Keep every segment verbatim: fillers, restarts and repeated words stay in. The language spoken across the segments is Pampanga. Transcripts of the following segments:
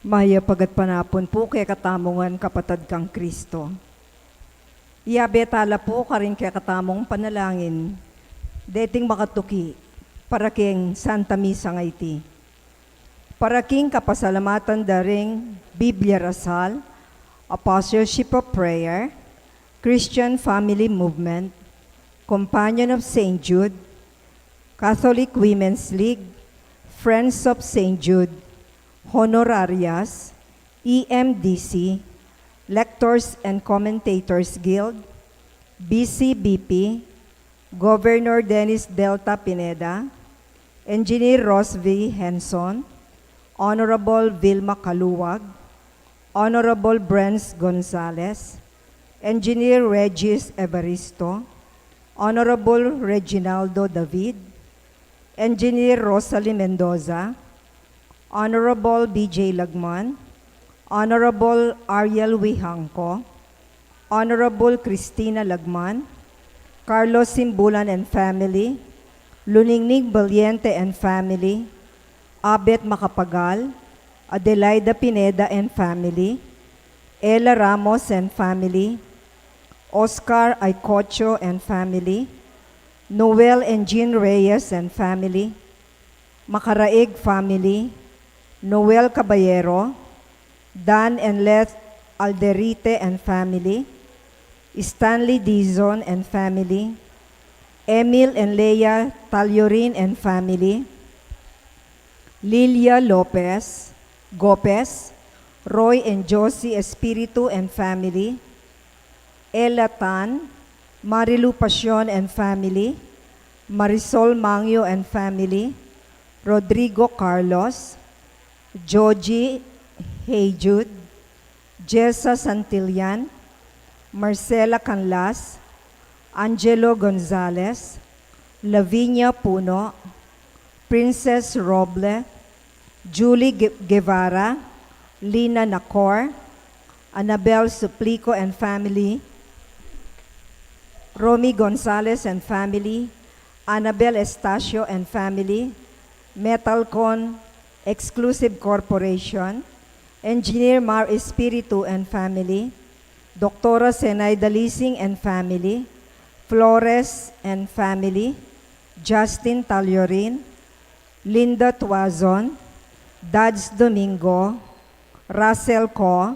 Mayap a gatpanapun pu kekatamu ngan, kapatad kang Kristo. Iyabe tala pu karing kekatamung panalangin deting makatuki para keng Santa Misa ngeni. Para king kapasalamatan da ring Biblia Rasal, Apostleship of Prayer, Christian Family Movement, Companion of Saint Jude, Catholic Women's League, Friends of Saint Jude, Honorarias, E M D C, Lectors and Commentators Guild, B C B P, Governor Dennis Delta Pineda, Engineer Ross V Henson, Honorable Vilma Caluag, Honorable Brens Gonzales, Engineer Regis Evaristo, Honorable Reginaldo David, Engineer Rosalie Mendoza, Honorable B J Lagman, Honorable Ariel Wihangco, Honorable Christina Lagman, Carlos Simbulan and family, Luningning Valiente and family, Abet Macapagal, Adelaida Pineda and family, Ella Ramos and family, Oscar Aicocho and family, Noel and Jean Reyes and family, Macaraig family, Noel Caballero, Dan and Leth Alderite and family, Stanley Dizon and family, Emil and Leia Taliorin and family, Lilia Lopez, Gopez, Roy and Josie Espiritu and family, Ella Tan, Marilu Pasion and family, Marisol Mangio and family, Rodrigo Carlos, Joji Heyjud, Jessa Santillan, Marcela Canlas, Angelo Gonzales, Lavinia Puno, Princess Roble, Julie Gue-, Guevara, Lina Nacor, Annabel Suplico and family, Romy Gonzales and family, Annabel Estacio and family, Metalcon Exclusive Corporation, Engineer Mar Espiritu and family, Doktora Zenaida Lising and family, Flores and family, Justin Taliorin, Linda Tuazon, Dads Domingo, Russell Co,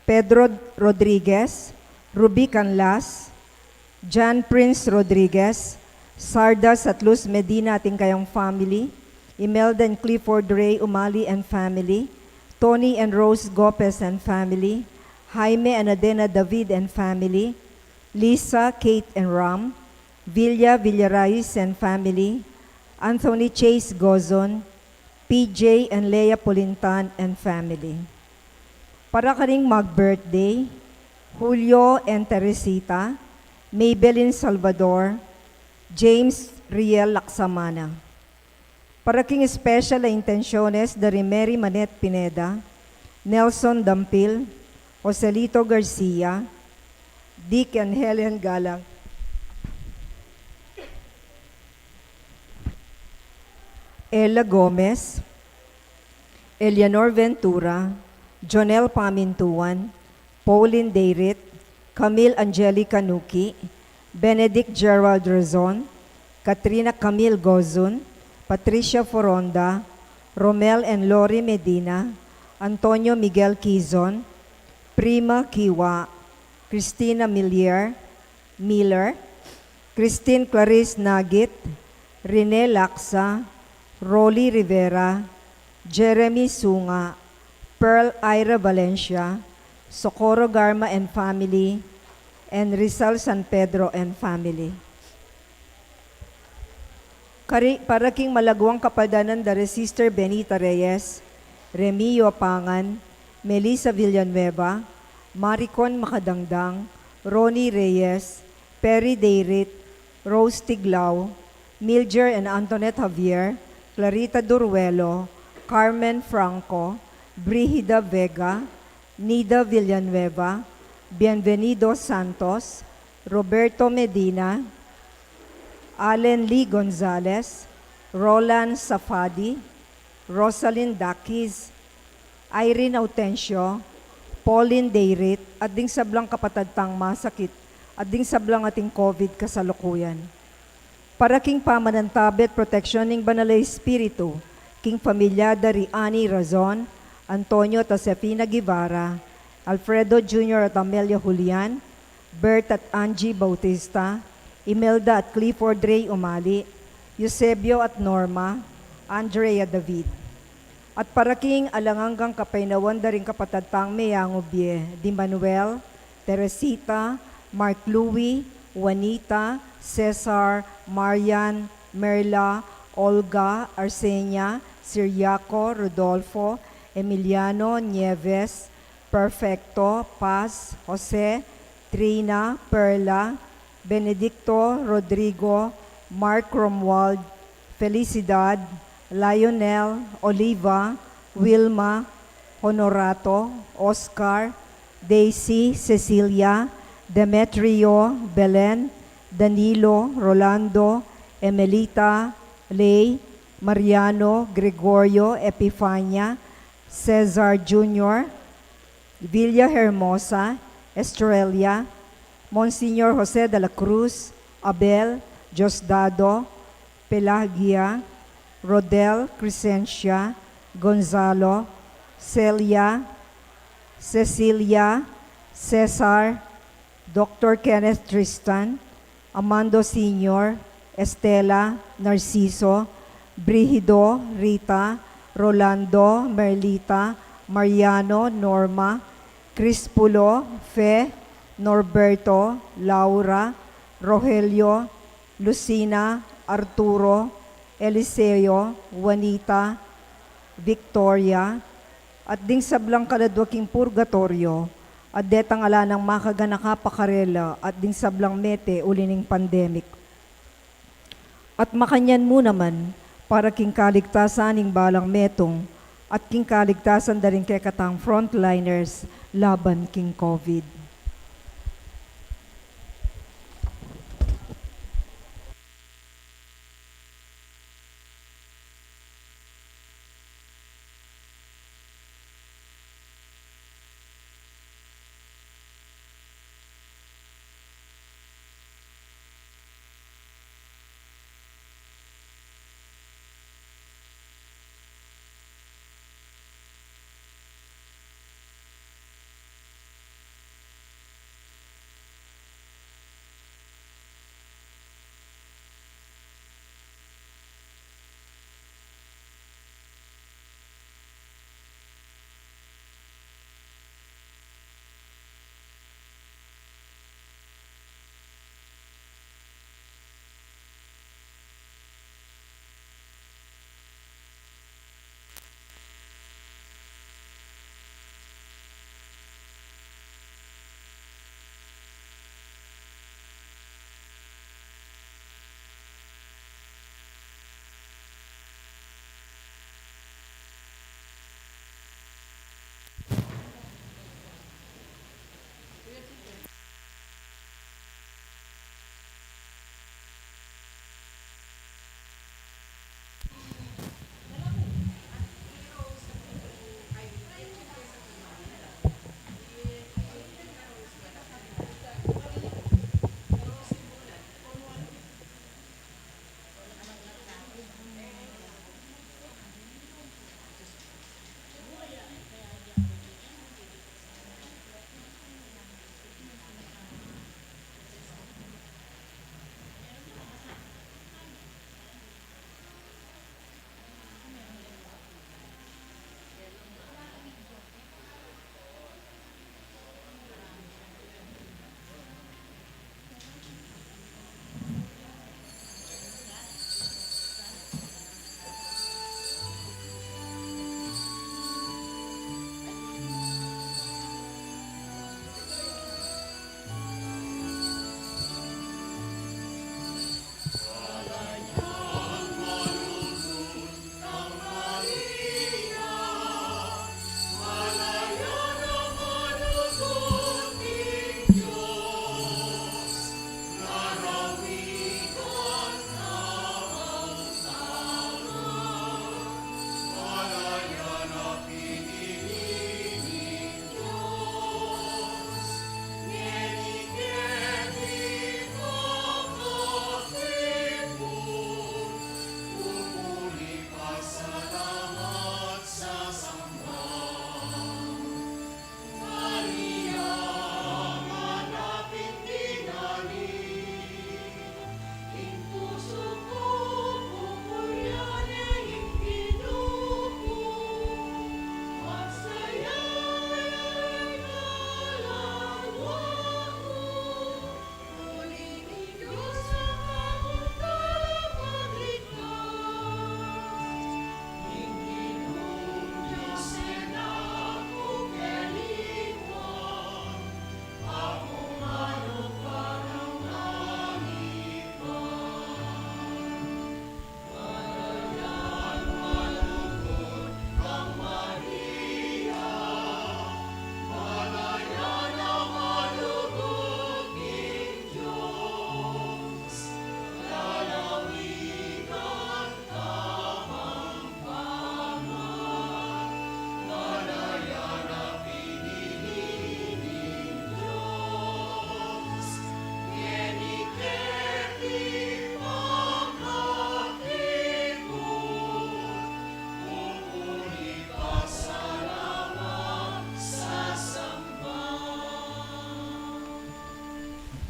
Pedro Rodriguez, Ruby Canlas, John Prince Rodriguez, Sardas at Luz Medina at ing kayang family, Imelda and Clifford Ray Umali and family, Tony and Rose Gopez and family, Jaime and Adena David and family, Lisa, Kate and Ram, Villa Villarais and family, Anthony Chase Gozon, P J and Leia Pulintan and family. Para karing mag-birthday, Julio and Teresita, Maybelline Salvador, James Riel Laksamana. Para king special a intenciones da ri Mary Manette Pineda, Nelson Dampil, Joselito Garcia, Dick and Helen Galang, Ella Gomez, Eleanor Ventura, Jonel Pamintuan, Pauline Dayrit, Camille Angelica Nuki, Benedict Gerald Razon, Katrina Camille Gozun, Patricia Foronda, Romel and Lori Medina, Antonio Miguel Quizon, Prima Kiwa, Christina Milier, Miller, Christine Clarice Nagit, Rene Laksa, Rolly Rivera, Jeremy Sunga, Pearl Ira Valencia, Socorro Garma and family, and Rizal San Pedro and family. Kari-, para king malagwang kapadanan da re Sister Benita Reyes, Remio Apangan, Melissa Villanueva, Maricon Macadangdang, Ronnie Reyes, Perry Dayrit, Rose Tiglao, Mildred and Antoinette Javier, Clarita Duruelo, Carmen Franco, Brigida Vega, Nida Villanueva, Bienvenido Santos, Roberto Medina, Allen Lee Gonzalez, Roland Safadi, Rosalind Daquis, Irene Autencio, Pauline Dayrit, at ding sablang kapatad tang masakit, at ding sablang ating COVID kasalukuyan. Para king pamanantabe at proteksyon ning Banal a Espiritu, king pamilya da ri Annie Razon, Antonio at Josefina Guevara, Alfredo Junior at Amelia Julian, Bert at Angie Bautista, Imelda at Clifford Ray Umali, Eusebio at Norma, Andrea David. At para king alang anggang kapaynawan da ring kapatad tang meyangu bie, di Manuel, Teresita, Mark Louie, Juanita, Cesar, Marian, Merla, Olga, Arsenia, Siriaco, Rodolfo, Emiliano, Nieves, Perfecto, Paz, Jose, Trina, Perla, Benedicto, Rodrigo, Mark Romuald, Felicidad, Lionel, Oliva, Wilma, Honorato, Oscar, Daisy, Cecilia, Demetrio, Belen, Danilo, Rolando, Emelita, Lay, Mariano, Gregorio, Epifania, Cesar Junior, Villa Hermosa, Estrella, Monsignor Jose de la Cruz, Abel, Diosdado, Pelagia, Rodel, Crescencia, Gonzalo, Celia, Cecilia, Cesar, Doctor Kenneth Tristan, Amando Senior, Estela, Narciso, Brigido, Rita, Rolando, Merlita, Mariano, Norma, Crispulo, Fe, Norberto, Laura, Rogelio, Lucina, Arturo, Eliseo, Juanita, Victoria, at ding sablang kaladwa king purgatoryo, at detang ala nang makaganaka pa karela, at ding sablang mete uli ning pandemic. At makanyan mu naman, para king kaligtasan ning balang metung, at king kaligtasan da ring kekatang frontliners laban king COVID.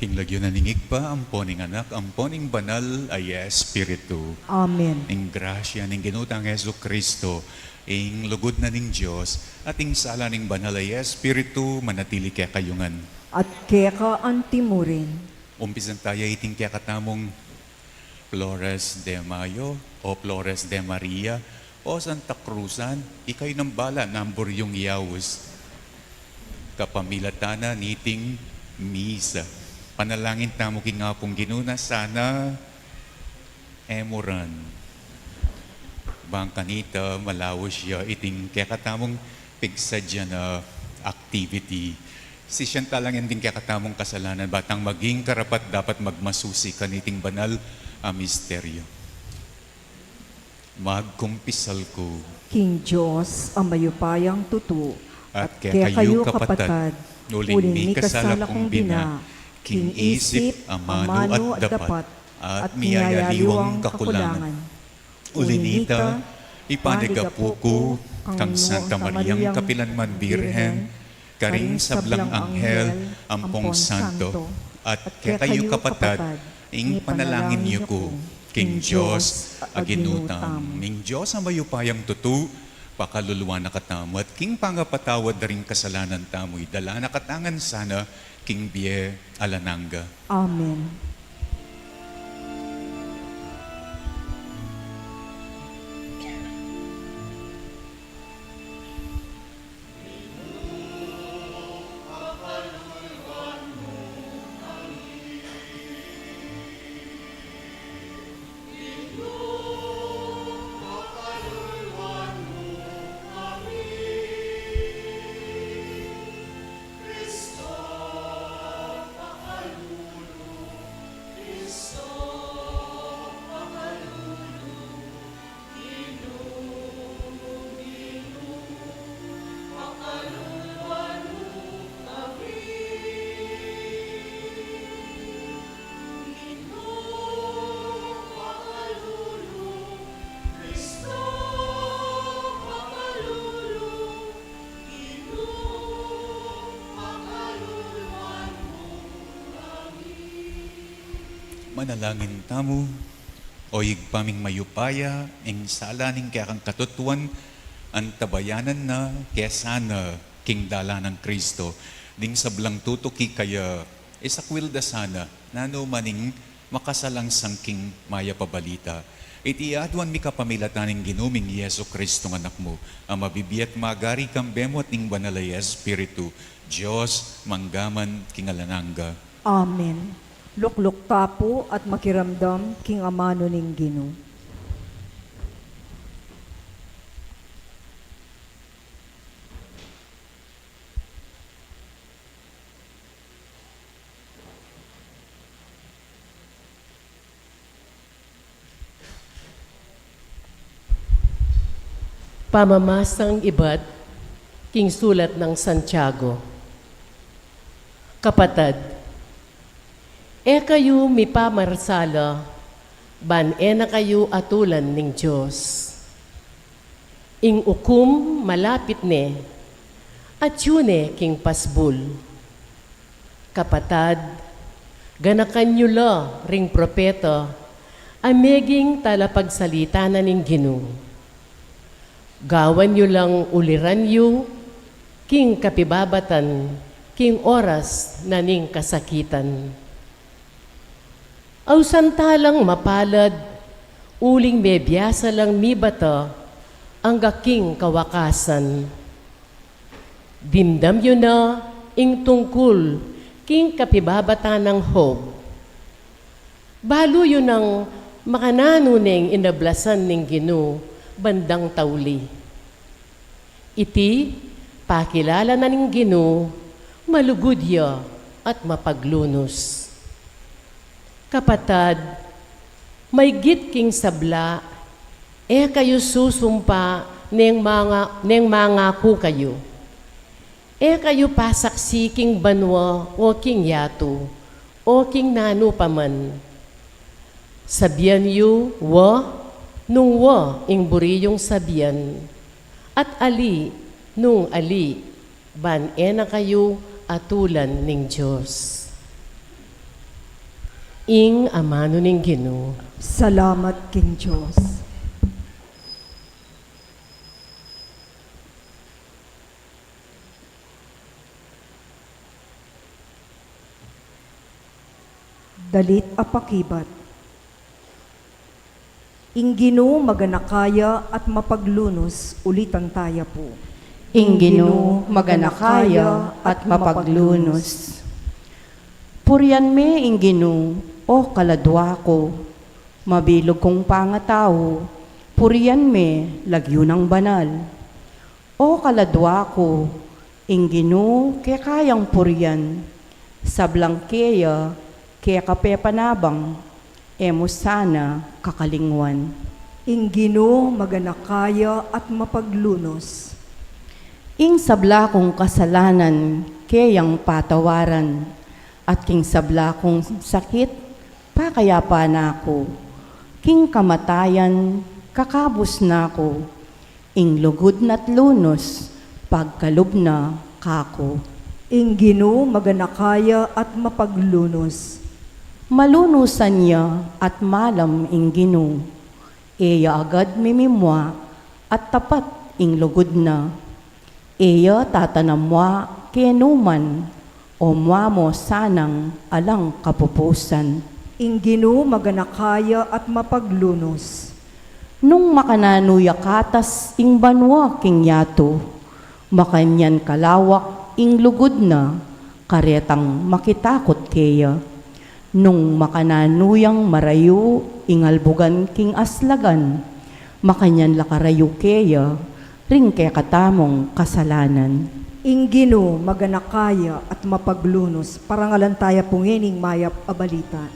King lagyu na ning Ibpa, ampo ning Anak, ampo ning Banal a Espiritu. Amen. Ing grasya ning Ginu tang Jesucristo, ing lugud na ning Dios, at ing sala ning Banal a Espiritu, manatili kekayu ngan. At keka antimurin. Umpisan taya iting kekatamung Flores de Mayo, o Flores de Maria, o Santa Cruzan, ikayu nang bala nung buryung yaus. Kapamilatan na niting misa. Panalangin tamu king Apung Ginu na sana e mu ran. Bang kanita malaus ya iting kekatamung pigsadyan a activity. Sisian ta lang iting kekatamung kasalanan, ba tang maging karapat-dapat magmasusi kaniting banal a misteryo. Magkumpisal ku king Dios a mayupayang tutu, at kekayu, kapatad, uling mikasala kung bina king isip, amanu at dapat, at miyayaliwang kakulangan. Uli nita, ipanyawad ku kang Santa Mariang kapilanman Birhen, karing sablang anghel ampong santo, at kekayu, kapatad, ing panalangin yu ku king Dios a Ginu tamu. Ing Dios a mayupayang tutu, pakaluluan na katamu, at king pangapatawad da ring kasalanan tamu, idala na katamu ngan sana king bie alang angga. Amen. Manalangin tamu. O Ibpa ming mayupaya, ing sala ning kekang katutuan, antabayanan na ke sana king dalan nang Kristo, ding sablang tutuki kaya, isakwil da sana nanu man ing makasalangsang king mayap a balita. Iti aduan mi kapamilatan ning Ginu ming Jesucristo nga Anak mu, a mabibie at magari kambe mu at ning Banal a Espiritu, Dios, mangga man king alang angga. Amen. Lukluk ta pu at makiramdam king amanu ning Ginu. Pamamasang ibat king sulat nang Santiago. Kapatad, e kayu mipamarsala ban e na kayu atulan ning Dios. Ing ukum malapit ne, at yu ne king pasbul. Kapatad, ganakan yu la ring propeta a meging talapagsalita na ning Ginu. Gawan yu lang uliran yu king kapibabatan king oras na ning kasakitan. Ausan ta lang mapalad uling mebiasa lang mibata angga king kawakasan. Dimdam yu na ing tungkul king kapibabatan nang Job. Balu yu nang makananu neng inablasan ning Ginu bandang tauli. Iti pakilala na ning Ginu, malugud ya at mapaglunus. Kapatad, maygit king sabla, e kayu susumpa neng manga-, neng mangaku kayu. E kayu pasaksi king banua o king yatu, o king nanu pa man. Sabian yu wa nung wa ing buri yung sabian, at ali nung ali, ban e na kayu atulan ning Dios. Ing amanu ning Ginu. Salamat king Dios. Dalit a pakibat. Ing Ginu maganaka ya at mapaglunus, ulitan taya pu. Ing Ginu maganaka ya at mapaglunus. Purian me ing Ginu, o kaladua ku, mabilug kung pangatau, purian me lagyu nang banal. O kaladua ku, ing Ginu keka yang purian, sablang keya keka pepanabang, e mu sana kakalingwan. Ing Ginu maganaka ya at mapaglunus. Ing sabla kung kasalanan keyang patawaran, at king sabla kung sakit pakayapan na ku, king kamatayan kakabus na ku. Ing lugud na't lunus pagkalub na kaku. Ing Ginu maganaka ya at mapaglunus. Malunusan ya at malam ing Ginu. E ya agad mimimua at tapat ing lugud na. E ya tatanam mua kenu man, o mua mu sanang alang kapupusan. Ing Ginu maganaka ya at mapaglunus. Nung makananu ya katas ing banua king yatu, makanyan kalawak ing lugud na, karetang makitakut keya. Nung makananu yang marayu ing albugan king aslagan, makanyan la karayu keya ring kekatamung kasalanan. Ing Ginu maganaka ya at mapaglunus. Parangalan taya pu ngening mayap a balita.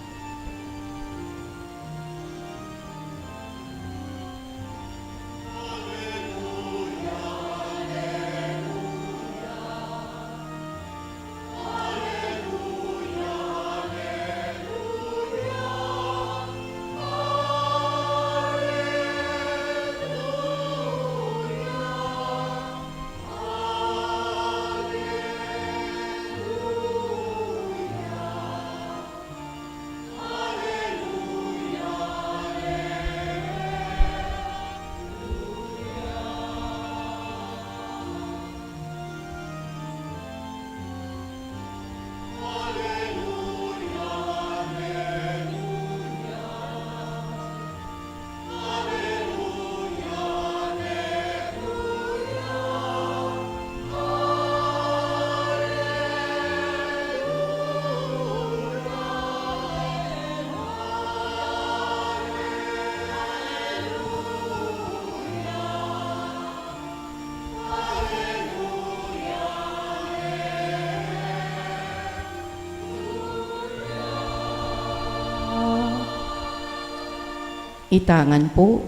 Ita ngan pu,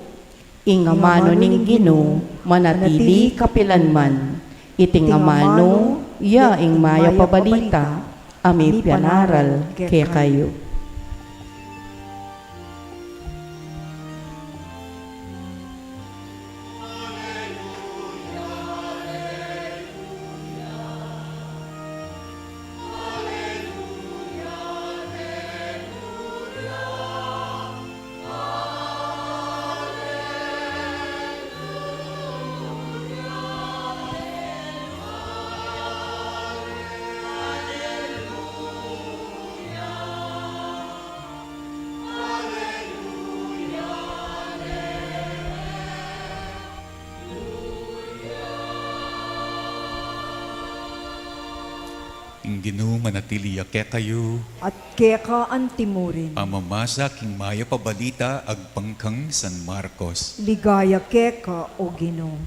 ing amanu ning Ginu manatili kapilanman. Iting amanu ya ing mayap a balita a mipanaral kekayu. Ing Ginu manatili ya kekayu. At keka antimurin. Pamamasa king mayap a balita agpang kang San Marcos. Ligaya keka, O Ginu.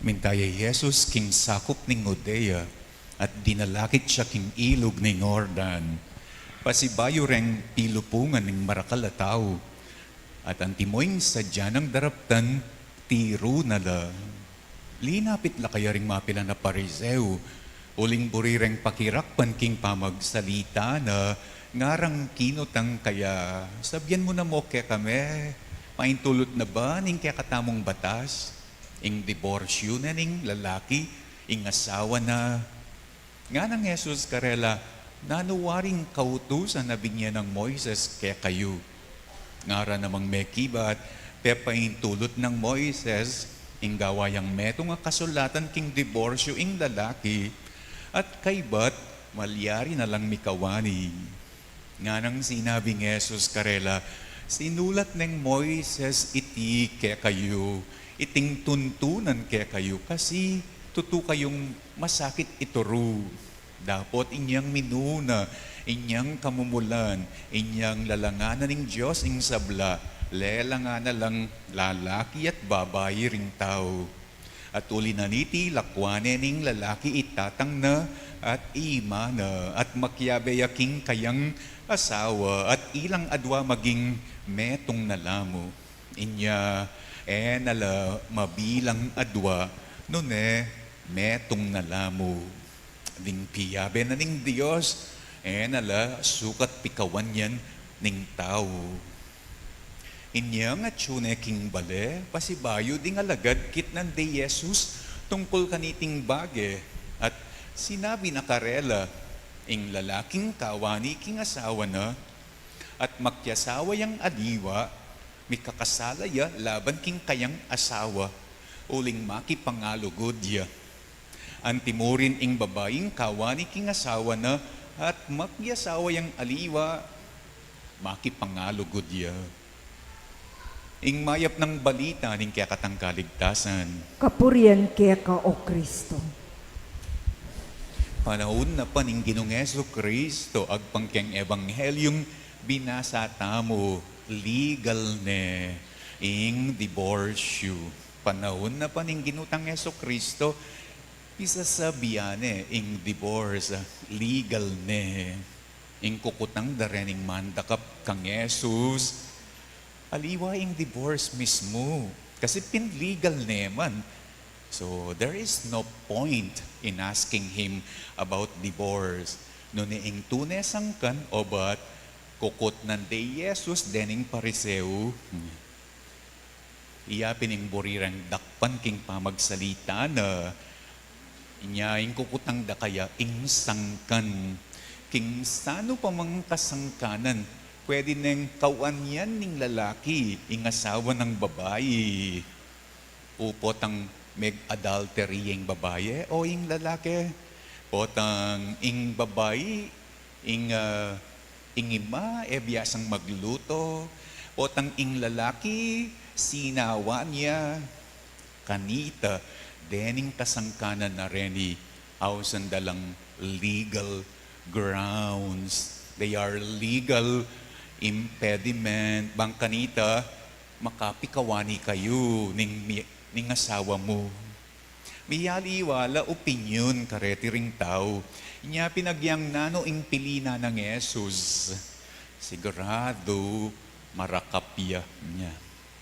Minta ya i Jesus king sakup ning Judea, at dinalakit ya king ilug ning Jordan. Pasibayu reng pilupungan ning marakal a tau, at antimo ing sadya nang daraptan, tiru na la. Linapit la kaya ring mapilan a Pariseo, uling buri reng pakirakpan king pamagsalita na, Ngarang kinutang kaya, sabian mu na mu kekami, paintulut na ba ning kekatamung batas ing diborsyu ne ning lalaki ing asawa na? Nganang Jesus karela, nanu waring kautusan a binie nang Moises kekayu? Ngara namang mekibat, pepaintulut nang Moises ing gawa yang metung a kasulatan king diborsyu ing lalaki, at kaybat malyari na lang mikawani. Nganang sinabing Jesus karela, sinulat neng Moises iti kekayu, iting tuntunan kekayu, kasi tutu kayung masakit ituru. Dapot inyang minuna, inyang kamumulan, inyang lalanganan ning Dios ing sabla, lelangan na lang lalaki at babai ring tau. At uli na niti, lakwan ne ning lalaki i tatang na at i ima na, at makiabe ya king kayang asawa, at ilang adwa maging metung na la mu. Inya, e na la mabilang adwa, nune metung na la mu. Ding piabe na ning Dios, e na la sukat pikawan yan ning tau. Inyang atyu ne king bale, pasibayu ding alagad kitnan de Jesus tungkul kaniting bage, at sinabi na karela, ing lalaking kawani king asawa na, at makiasawa yang aliwa, mikakasala ya laban king kayang asawa, uling makipangalugud ya. Anti mu rin ing babaing kawani king asawa na, at makiasawa yang aliwa, makipangalugud ya. Ing mayap nang balita ning kekatang kaligtasan. Kapurian keka, O Kristo. Panaun na pa ning Ginung Jesu Kristo, agpang keng ebanghelyung binasa tamu, legal ne ing diborsyu. Panaun na pa ning Ginu tang Jesu Kristo, pisasabian ne ing divorce, legal ne. Ing kukutang da rening mandakap kang Jesus, aliwa ing divorce mismu. Kasi pin legal ne man. So, there is no point in asking him about divorce. Nune ing tune sangkan, obat kukutnan de Jesus dening Pariseo. Iya pin ing buri reng dakpan king pamagsalita na, inya ing kukutang da kaya ing sangkan. King sanu pa mang kasangkanan, pwede neng kawan yan ning lalaki ing asawa nang babai. O potang meg-adultery ing babai o ing lalaki? Potang ing babai, ing, ah, ing ima, e biasang magluto? Potang ing lalaki, sinawa ne ya? Kanita, dening kasangkanan a reni, ausan da lang legal grounds. They are legal impediment. Bang kanita, makapikawani kayu ning mi-, ning asawa mu. Miyaliwa la opinyon kareti ring tau. Inya pin agyang nanu ing pili na nang Jesus, sigurado marakap ya, inya.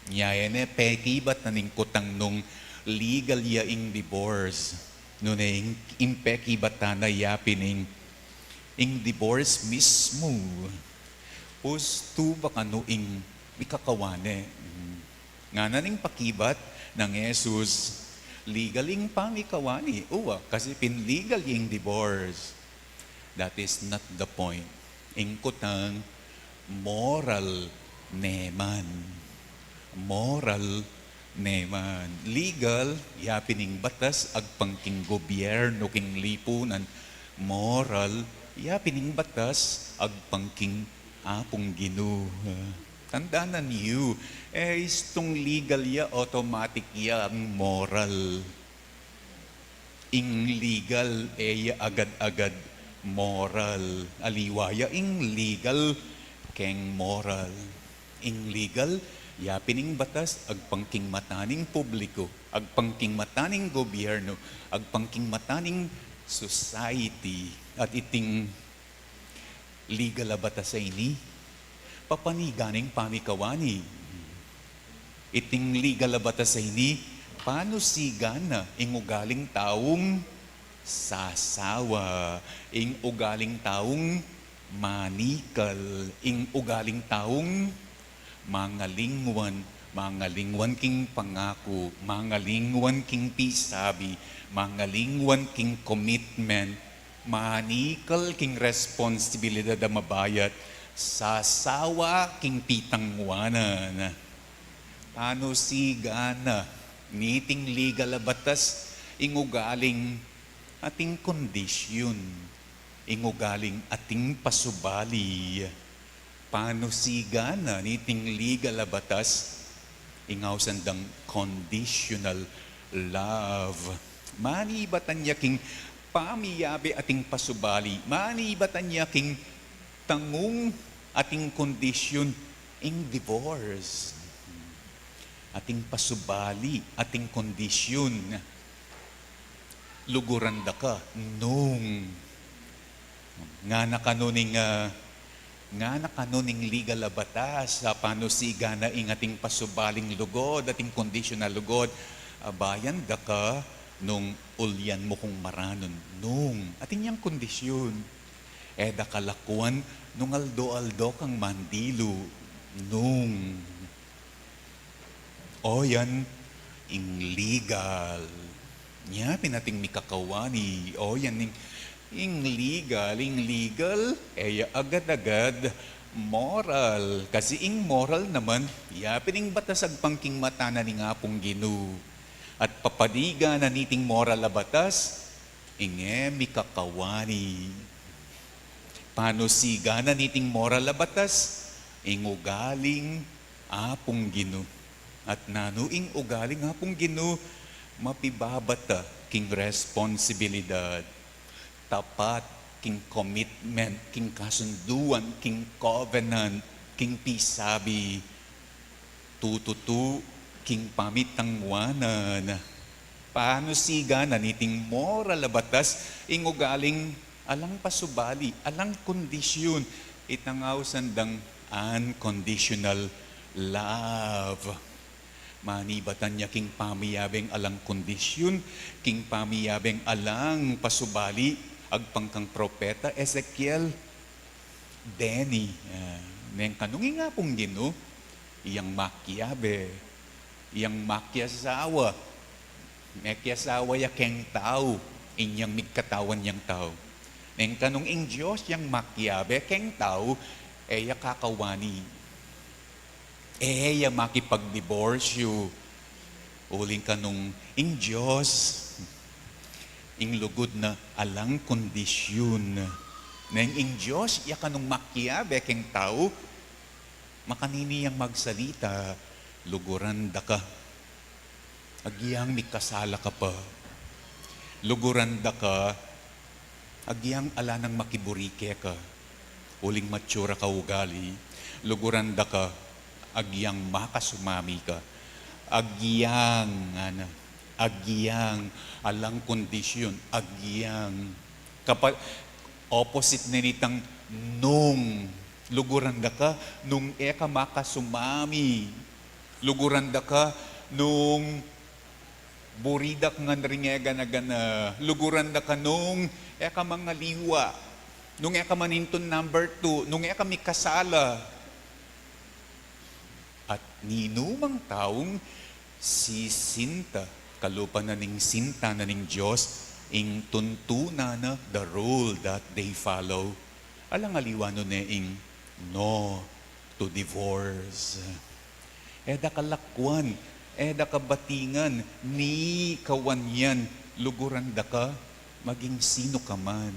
Inya e ne pekibat na ning kutang nung legal ya ing divorce. Nune ing, ing pekibatan na ya pin ing, ing divorce mismu. Pustu ba kanu ing mikakawan ne? Mm. Ngana ning pakibat nang Jesus, legal ing pamikawani, uwa, kasi pin legal ing divorce. That is not the point. Ing kutang, moral ne man. Moral ne man. Legal, ya pin ing batas agpang king gobyerno, king lipunan. Moral, ya pin ing batas agpang king Apung Ginu. Tandanan yu, e istung legal ya, automatic ya ing moral. Ing legal, e ya agad-agad moral. Aliwa ya ing legal keng moral. Ing legal, ya pin ing batas agpang king mata ning publiko, agpang king mata ning gobyerno, agpang king mata ning society. At iting legal a batas a ini, papanigan ing pamikawani. Iting legal a batas a ini, panusigan na ing ugaling taung sasawa, ing ugaling taung Manikal ing ugaling taung mangalingwan, mangalingwan king pangaku, mangalingwan king pisabi, mangalingwan king commitment, manikal king responsibilidad a mabayat, sasawa king pitangwanan. Panusigan na niting ligal a batas ing ugaling ating kondisyun, ing ugaling ating pasubali. Panusigan na niting ligal a batas ing ausan dang conditional love. Manibatan ya king pamiyabe ating pasubali, manibatan ya king tangung ating kondisyun ing divorce. Ating pasubali, ating kondisyun. Luguran da ka nung. Ngana kanu ning, ah, ngana kanu ning ligal a batas, a panusigan na ing ating pasubaling lugud, ating kondisyunal lugud, abayan da ka nung ulyan mu kung maranun, nung. Atin yang kondisyun. E da ka lakwan nung aldo-aldo kang mandilu, nung. O yan, ing ligal. Nya pin ating mikakawani, o yan, ing, ing ligal, ing ligal, e ya agad-agad moral. Kasi ing moral naman, ya pin ing batas agpang king mata na ning Apung Ginu. At papanigan na niting moral a batas, ing e mikakawani. Panusigan na niting moral a batas, ing ugaling Apung Ginu. At nanu ing ugaling Apung Ginu, mapibabata king responsibilidad, tapat king commitment, king kasunduan, king covenant, king pisabi, tututu king pamitangwanan. Panusigan na niting moral a batas, ing ugaling alang pasubali, alang kondisyun, itang ausan dang unconditional love. Manibatan ya king pamiyabeng alang kondisyun, king pamiyabeng alang pasubali, agpang kang propeta Ezekiel, Deni, ah, neng kanung ing Apung Ginu, iyang makiabe, iyang makiasawa, mekiasawa ya keng tau, inyang migkatawan yang tau. Neng kanung ing Dios yang makiabe keng tau, e ya kakawani. E ya makipagdiborsyu. Uling kanung ing Dios, ing lugud na alang kondisyun. Neng ing Dios, ya kanung makiabe keng tau, makanini yang magsalita, luguran da ka. Agyang mikasala ka pa. Luguran da ka, agyang ala nang makiburi keka. Uling matsura ka ugali, luguran da ka, agyang makasumami ka. Agyang, ana, agyang, alang kondisyun, agyang. Kapa-, opposite na nitang nung, luguran da ka, nung e ka makasumami. Luguran da ka nung buri da ka ngan ring e gana-gana. Luguran da ka nung e ka mangaliwa. Nung e ka manintun number two. Nung e ka mikasala. At ninumang taung sisinta, kalupa na ning sinta na ning Dios, ing tuntunan na, the rule that they follow. Alang aliwa nu ne ing no to divorce. E da ka lakwan, e da ka batingan, ni kawan yan, luguran da ka, maging sinu ka man,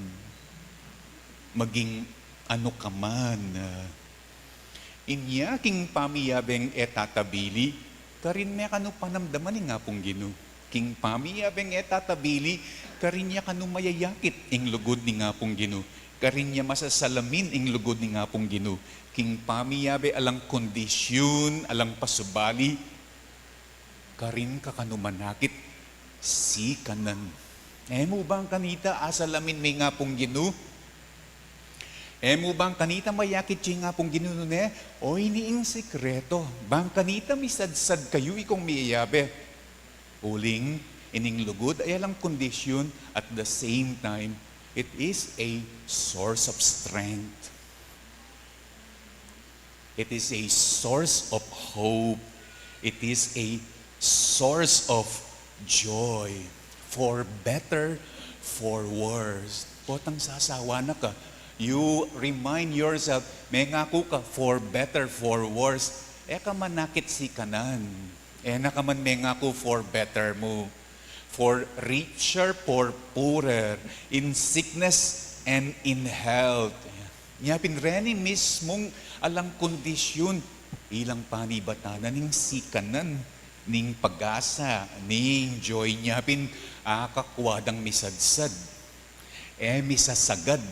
maging anu ka man. Inya king pamiyabeng e tatabili, karin me kanu panamdaman ing Apung Ginu. King pamiyabeng e tatabili, karin ya kanu mayayakit ing lugud ning Apung Ginu. Karin ya masasalamin ing lugud ning Apung Ginu. King pamiyabe alang kondisyun, alang pasubali, karin ka kanu manakit sikanan. E mu bang kanita asalamin me ing Apung Ginu? E mu bang kanita mayakit ya ing Apung Ginu nune? O ini ing sikreto. Bang kanita misadsad kayu ikong miyabe. Uling, ining lugud ay alang kondisyun, at the same time, it is a source of strength. It is a source of hope. It is a source of joy. For better, for worse. Potang sasawa na ka, you remind yourself, mengaku ka, for better, for worse. E ka manakit sikanan. E na ka man mengaku, for better mu. For richer, for poorer, in sickness and in health. Nya pin reni mismung alang kondisyun, ilang panibatan na ning sikanan, ning pag-asa, ning joy, nya pin akakwa dang misadsad. E misasagad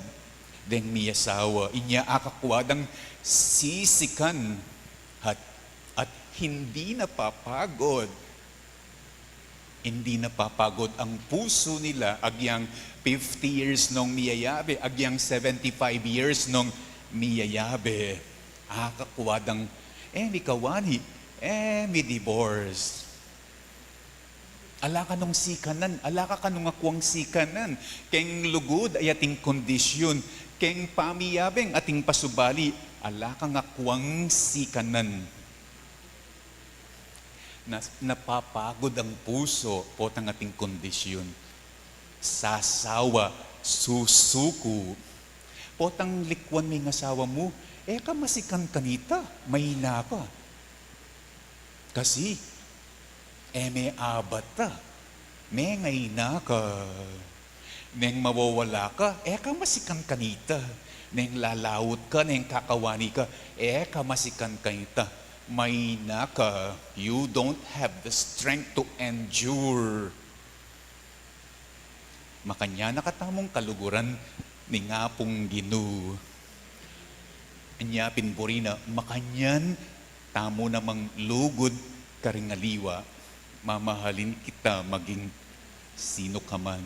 deng miyasawa, inya akakwa dang sisikan at, at hindi napapagod. Hindi napapagod ang puso nila, agyang fifty years nong miyayabe, agyang seventy-five years nong miyayabe. Akakwa dang, e mikawani, e mi-divorce. Ala ka nung sikanan, ala ka kanung akwang sikanan. Keng lugud ay ating kondisyun, keng pamiyabeng ating pasubali, ala kang akwang sikanan. Na, napapagod ang puso, potang ating kondisyun. Sasawa, susuku. Potang likwan me ing asawa mu, e ka masikan kanita, maina ka. Kasi, e me abata, mengaina ka. Neng mawawala ka, e ka masikan kanita. Neng lalaut ka, neng kakawani ka, e ka masikan kanita. Maina ka, you don't have the strength to endure. Makanyan na katamung kaluguran ning Apung Ginu. Anya pin buri na makanyan tamu namang lugud karing aliwa, mamahalin kita maging sino ka man.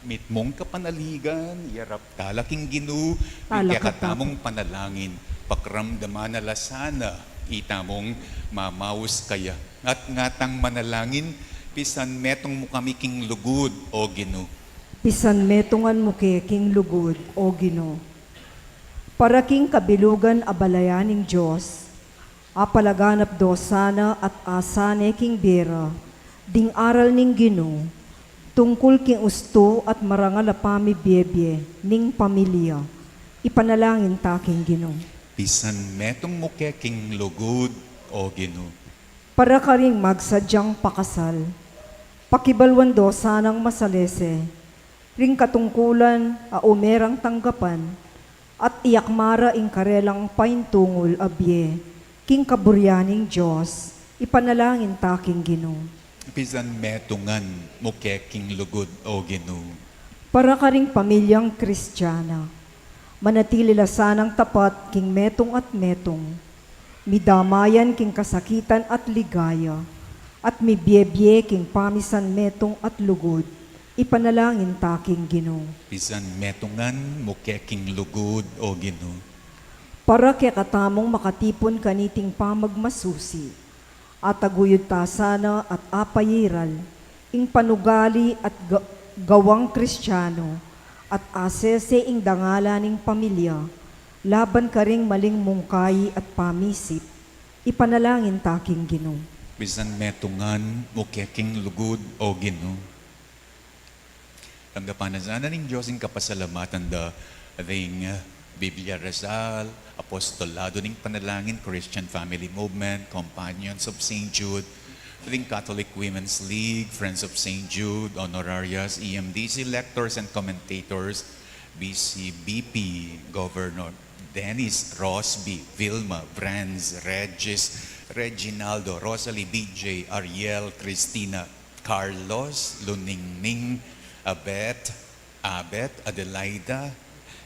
Mitmung kapanaligan, yarap tala king Ginu, king kekatamung panalangin, pakiramdaman na la sana itamung mamaus kaya. At ngatang manalangin, pisanmetung mu kami king lugud, O Ginu. Pisanmetungan mu ke king lugud, O Ginu. Para king kabilugan a balayan ning Dios, apalaganap do sana at asane king bie ra ding aral ning Ginu tungkul king ustu at marangal a pamibiebie ning pamilya. Ipanalangin ta king Ginu. Pisanmetung mu ke king lugud, O Ginu. Para karing magsadyang pakasal, pakibaluan do sanang masalese ring katungkulan a ume rang tanggapan, at iyakma ra ing karelang paintungul a bie king kaburian ning Dios. Ipanalangin ta king Ginu. Pisanmetungan mu ke king lugud, O Ginu. Para karing pamilyang Kristiana, manatili la sanang tapat king metung at metung, midamayan king kasakitan at ligaya, at mibiebie king pamisanmetung at lugud. Ipanalangin ta king Ginu. Pisanmetungan mu ke king lugud, O Ginu. Para kekatamung makatipun kaniting pamagmasusi, ataguyud ta sana at apairal ing panugali at ga-, gawang Kristiano, at asese ing dangalan ning pamilya laban karing maling mungkayi at pamisip. Ipanalangin ta king Ginu. Pisanmetungan mu ke king lugud, O Ginu. Tanggapan na sana ning Dios ing kapasalamatan da ring, uh, Biblia Rasal, Apostolado ning Panalangin, Christian Family Movement, Companions of Saint Jude, ring Catholic Women's League, Friends of Saint Jude, Honorarias, E M D C, lectors and commentators, B C B P, Governor Dennis, Rosby, Vilma, Franz, Regis, Reginaldo, Rosalie, B J, Ariel, Christina, Carlos, Luningning, Abet, Abet, Adelaida,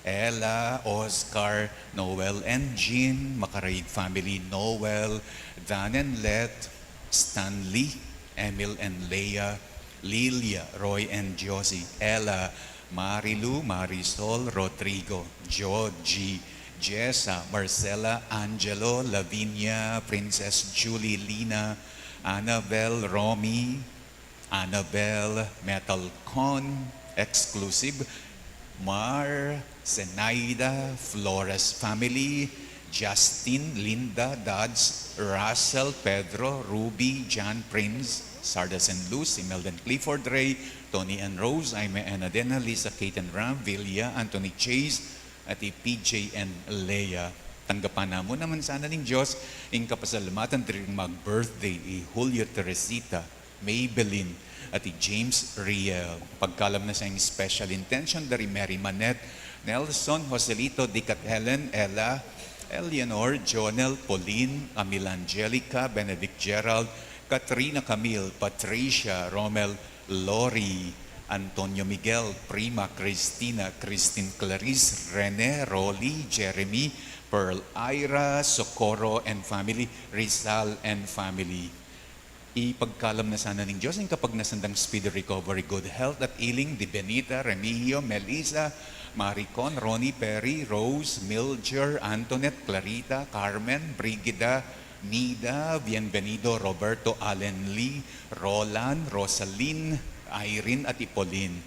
Ella, Oscar, Noel and Jean, Makaraig family, Noel, Dan and Let, Stanley, Emil and Leia, Lilia, Roy and Josie, Ella, Marilu, Marisol, Rodrigo, Georgie, Jessa, Marcela, Angelo, Lavinia, Princess Julie, Lina, Annabel, Romy, Annabel, Metal Con, Exclusive, Mar, Zenaida, Flores family, Justin, Linda, Dads, Russell, Pedro, Ruby, John, Prince, Sarda and Luz, Imelda and Clifford Ray, Tony and Rose, Aime and Adena, Lisa, Kate and Ram, Vilya, Anthony, Chase, at i P J and Leia. Tanggapan namu naman sana ning Dios ing kapasalamatan diri mag-birthday i Julio Teresita, Maybelline, at i James Riel. Pagkalam na sa ing special intention dari Mary Manette, Nelson, Joselito, Dick at Helen, Ella, Eleanor, Jonel, Pauline, Camille, Angelica, Benedict, Gerald, Katrina, Camille, Patricia, Romel, Lori, Antonio, Miguel, Prima, Christina, Christine, Clarice, Rene, Rolly, Jeremy, Pearl, Ira, Socorro and family, Rizal and family. Ipagkalam na sana ning Dios ing kapagnasan dang speedy recovery, good health at healing di Benita, Remigio, Melissa, Maricon, Ronnie, Perry, Rose, Mildred, Antoinette, Clarita, Carmen, Brigida, Nida, Bienvenido, Roberto, Allen Lee, Roland, Rosalyn, Irene at i Pauline.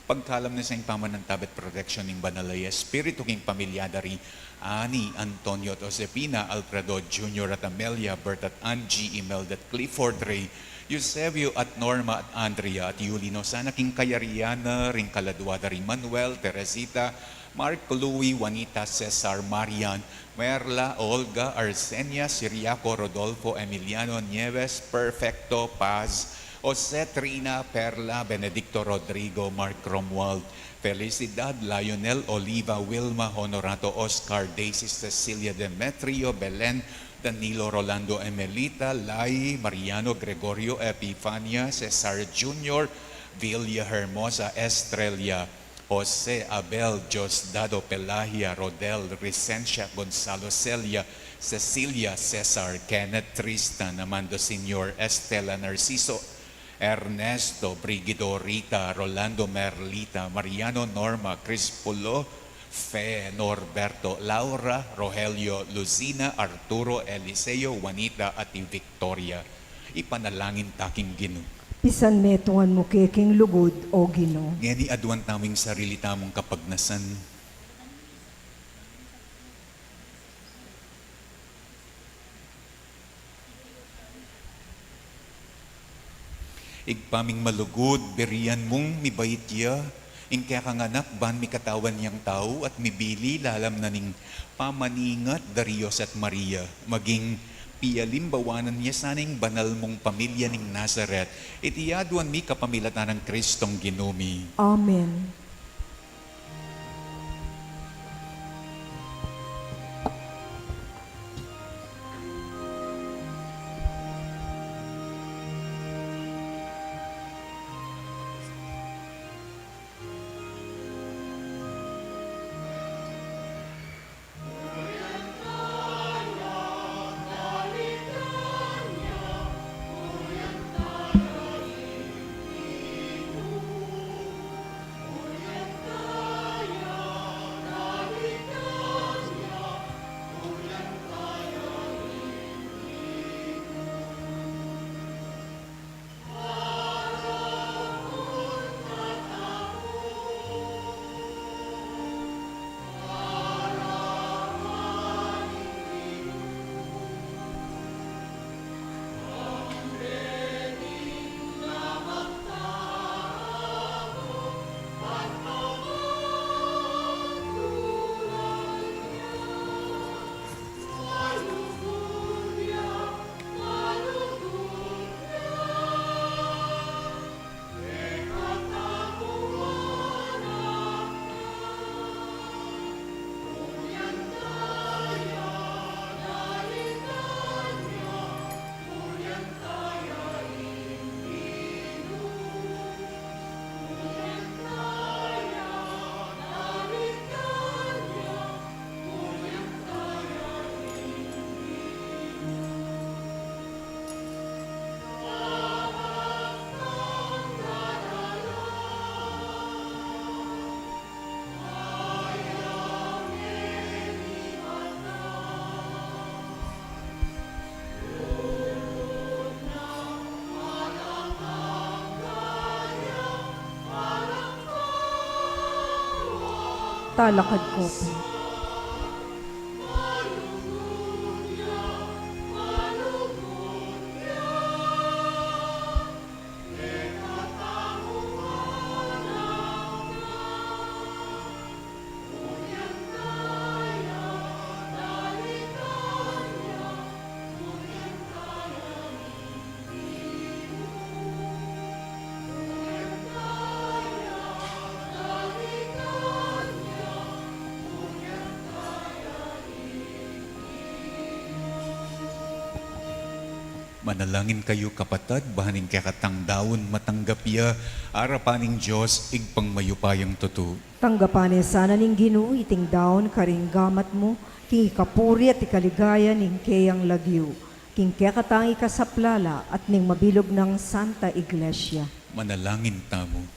Pagkalam na sa ing pamanantabe at protection ning Banal a Espiritu king pamilya da ri Ani, Antonio at Josefina, Alfredo Junior at Amelia, Bert at Angie, Imelda at Clifford Ray, Eusebio at Norma at Andrea at Yulino, sana king kayarian na ring kaladua da ri Manuel, Teresita, Mark, Louie, Juanita, Cesar, Marian, Merla, Olga, Arsenia, Siriaco, Rodolfo, Emiliano, Nieves, Perfecto, Paz, Jose, Trina, Perla, Benedicto, Rodrigo, Mark, Romuald, Felicidad, Lionel, Oliva, Wilma, Honorato, Oscar, Daisy, Cecilia, Demetrio, Belen, Danilo, Rolando, Emelita, Lai, Mariano, Gregorio, Epifania, Cesar Junior, Villa Hermosa, Estrella, Jose, Abel, Diosdado, Pelagia, Rodel, Resencia, Gonzalo, Celia, Cecilia, Cesar, Kenneth, Tristan, Amando Senior, Estela, Narciso, Ernesto, Brigido, Rita, Rolando, Merlita, Mariano, Norma, Crispulo, Fe, Norberto, Laura, Rogelio, Lucina, Arturo, Eliseo, Juanita, at i Victoria. Ipanalangin ta king Ginu. Pisanmetungan mu ke king lugud, O Ginu. Ngeni aduan tamu ing sarili tamung kapagnasan. Ibpa ming malugud, burian mung mibait ya ing kekang Anak ban mikatawan yang tau at mibili lalam na ning pamaningat da ri Jose at Maria, maging pialimbawanan ya sana ing banal mung pamilya ning Nazaret. Iti aduan mi kapamilatan nang Kristong Ginu mi. Amen. Lakad ko po. Manalangin kayu, kapatad, ban ing kekatang daun matanggap ya arapan ning Dios, Ibpang mayupayang tutu. Tanggapan ne sana ning Ginu iting daun karing gamat mu, king ikapuri at ikaligaya ning keyang lagyu, king kekatang ikasaplala at ning mabilug nang Santa Iglesia. Manalangin tamu.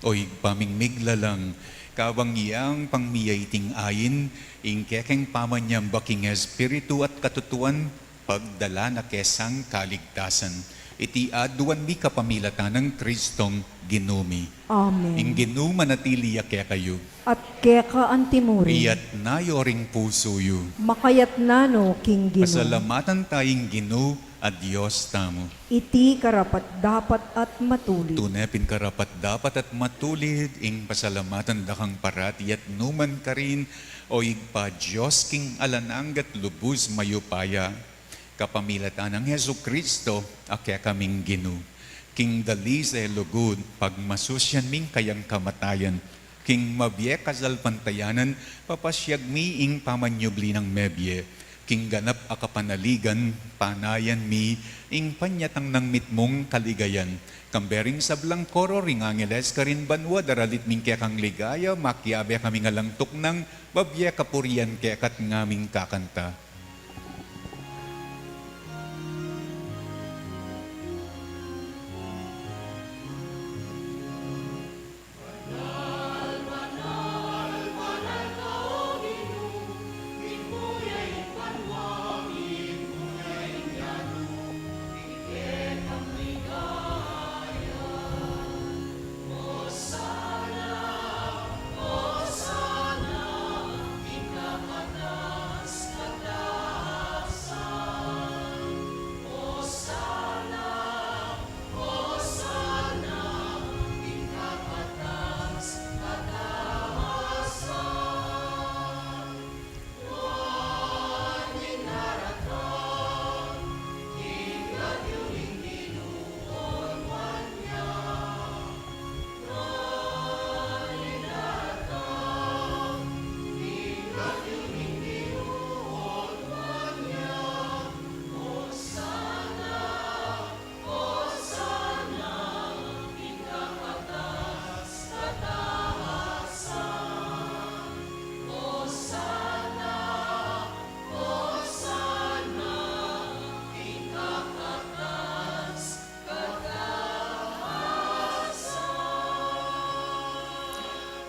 O Ibpa ming miglalang, kabang yang pangmie iting ain, ing kekeng pamanyamba king Espiritu at katutuan, pagdala na ke sang kaligtasan. Iti aduan mi kapamilatan nang Kristong Ginu mi. Amen. Ing Ginu manatili ya kekayu. At keka antimurin. Iyatna yu ring pusu yu. Makayatna no king Ginu. Pasalamatan ta ing Ginu a Dios tamu. Iti karapat-dapat at matulid. Tune pin karapat-dapat at matulid ing pasalamatan da kang parati at nukarin man, o Ibpa, Dios king alang angga at lubus mayupaya. Kapamilatan nang Jesucristo a kekaming Ginu, king dalice, lugud, pagmasusian ming kayang kamatayan, king mabie kasalpantayanan, papasyag mi ing pamanyubli nang mebie, king ganap a kapanaligan, panayan mi ing panyatang nang mitmung kaligayan. Kambe ring sablang koro ring angeles karin banua, daralit ming kekang ligaya, makiabe kaming alang tuknang, babie kapurian keka at ngaming kakanta.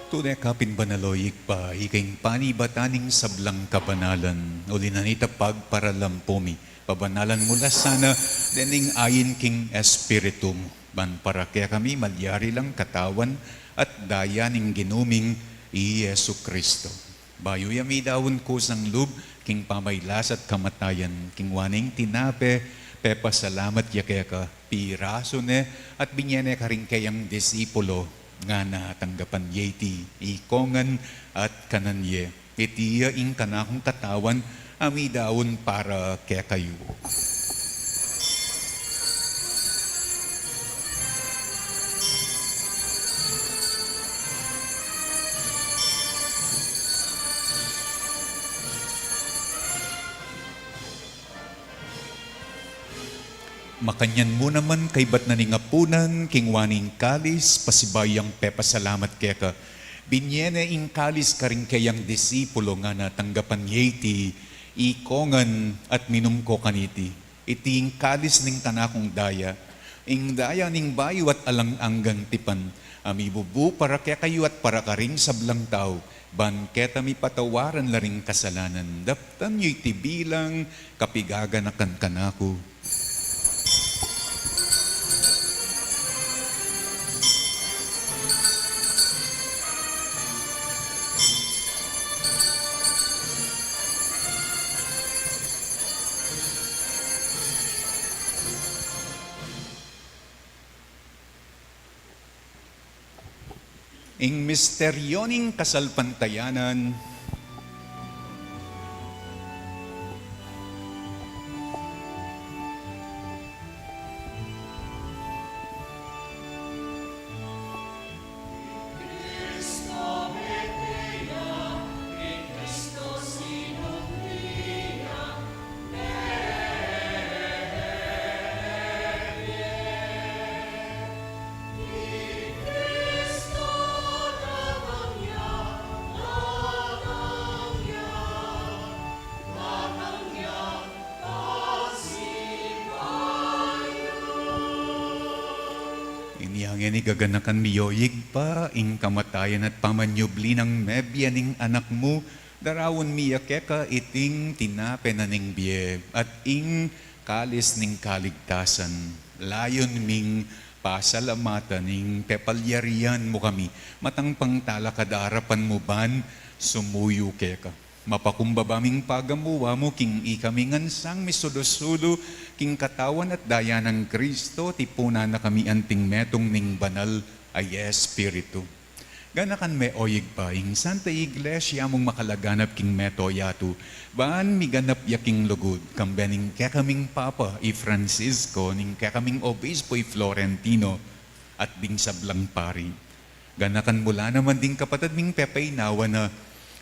Tune ka pin banal, o Ibpa, ika ing panibatan ning sablang kabanalan, uli na nita pagparalampu mi, pabanalan mu la sana dening ain king Espiritu mu, ban para kekami malyari lang katawan at daya ning Ginu ming i Jesucristo. Bayu ya midaun kusang lub king pamailas at kamatayan, king waning tinape, pepasalamat ya keka, pirasu ne, at binye ne karing keyang disipulo, ngana: Tanggapan ye iti ikongan at kanan ye. Iti ya ing kanakung katawan a midaun para kekayu. Makanyan mu naman, kaibat na ning apunan, king waning kalis, pasibayu yang pepasalamat keka, binye ne ing kalis karing keyang disipulo, ngana: Tanggapan ye iti ikongan at minum ko kaniti. Iti ing kalis ning kanakung daya, ing daya ning bayu at alang anggang tipan, a mibubu para kekayu at para karing sablang tau, ban keta mipatawaran la ring kasalanan. Daptan yu iti bilang kapigaganakan kanaku. Ing misteryo ning kasalpantayanan. Inya ngeni gaganakan mi, o Ibpa, ing kamatayan at pamanyubli nang mebie ning Anak mu, daraun mi ya keka iting tinape na ning bie at ing kalis ning kaligtasan. Layun ming pasalamatan ing pepalyarian mu kami, matang pangtalakad arapan mu ban sumuyu keka. Mapakumbaba ming pagamuan mu king ikami ngan sang misulu-sulu king katawan at daya nang Kristo, tipunan na kami anting metung ning Banal a Espiritu. Ganakan me, o Ibpa, ing Santa Iglesia mung makalaganap king mabilug a yatu, ban miganap ya king lugud, kambe ning kekaming Papa i Francisco, ning kekaming Obispo i Florentino, at ding sablang pari. Ganakan mu la naman ding kapatad ming pepaynawa na,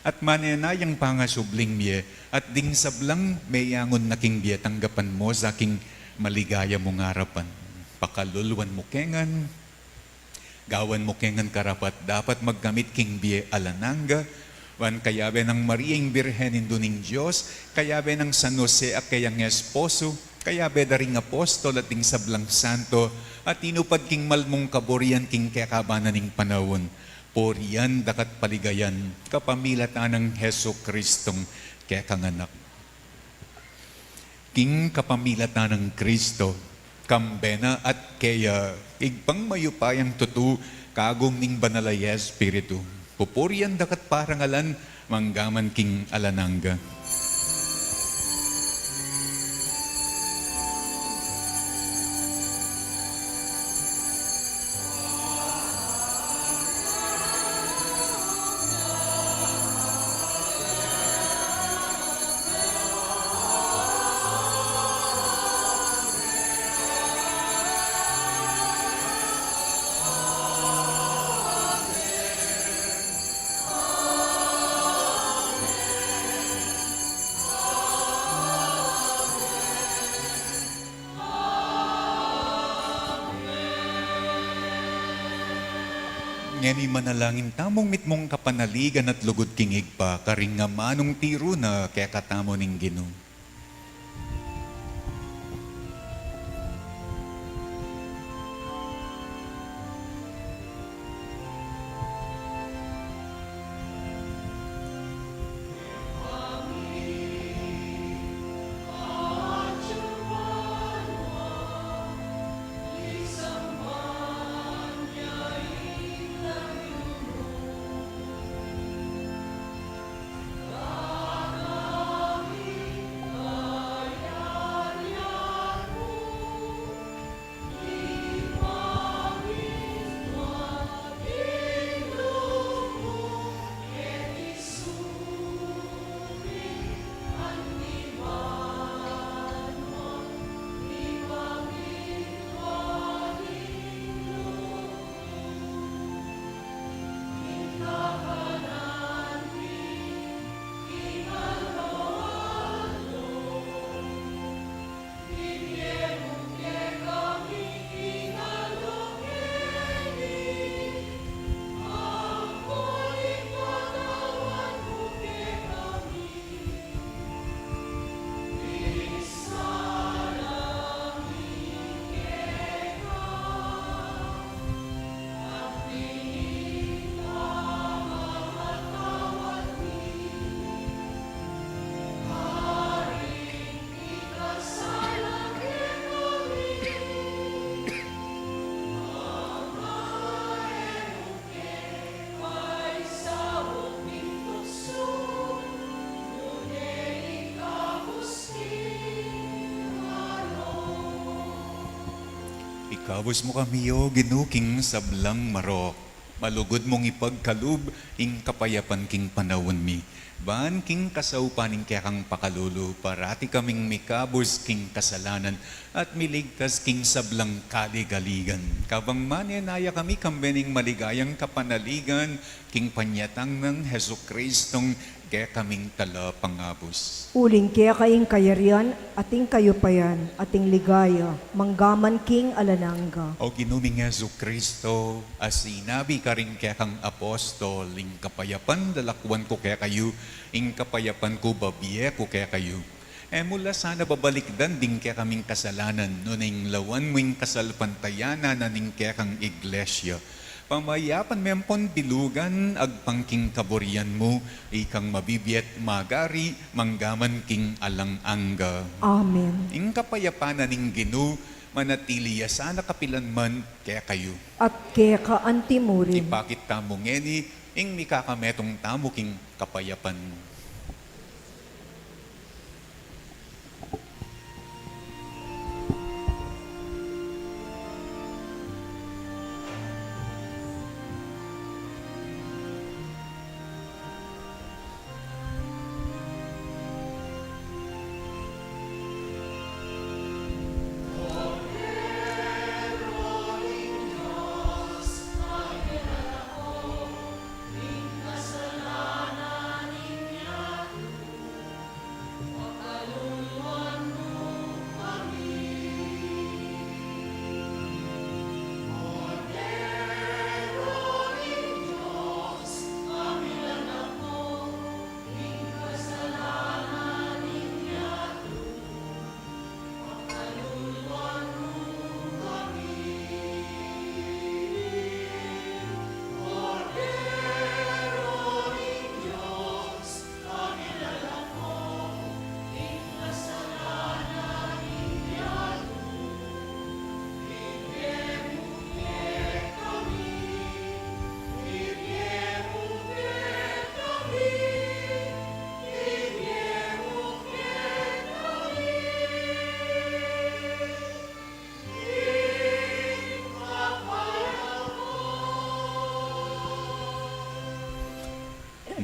at manenayang pangasubling mie, at ding sablang meyangun na king bie, tanggapan mu sa king maligaya mung arapan. Pakaluluan mu ke ngan, gawan mu ke ngan karapat-dapat magkamit king bie alang angga, ban kayabe nang Maria ing Birhen, Indu ning Dios, kayabe nang San Jose a keyang esposo, kayabe da ring apostol at ding sablang santo a tinupad king mal mung kaburian king kekaban na ning panaun, purian daka at paligayan kapamilatan nang Jesucristong kekang Anak. King kapamilatan nang Kristo, kambe na at keya, Ibpang mayupayang tutu, kagum ning Banal a Espiritu, pupurian daka at parangalan mangga man king alang angga. Ngeni manalangin tamung mitmung kapanaligan at lugud king Ibpa, karing amanung tiru na kekatamu ning Ginu. Ikabus mu kami, o Ginu, king sablang marok. Malugud mung ipagkalub ing kapayapan king panaun mi. Ban king kasaupan ning kekang pakalulu, parati kaming mikabus king kasalanan at miligtas king sablang kaligaligan. Kabang manenaya kami kambe ning maligayang kapanaligan king panyatang nang Jesucristong kekaming talapangabus. Uling keka ing kayarian, at ing kayupayan, at ing ligaya, manggaman king alang angga. O Ginu ming Jesucristo, a sinabi karing kekang apostol, ing kapayapan lalakwan ku kekayu, ing kapayapan ku babie ku kekayu. E mu la sana babalikdan ding kekaming kasalanan, nune ing lawan mu ing kasalpantayanan na ning kekang iglesia. Pamayapan me ampon bilugan agpang king kaburian mu, ikang mabibie at magari, manggaman king alang angga. Amen. Ing kapayapan na ning Ginu, manatili ya sana kapilan man kekayu. At keka antimurin. Ipakit tamu ngeni, ing mikakametung tamu king kapayapan.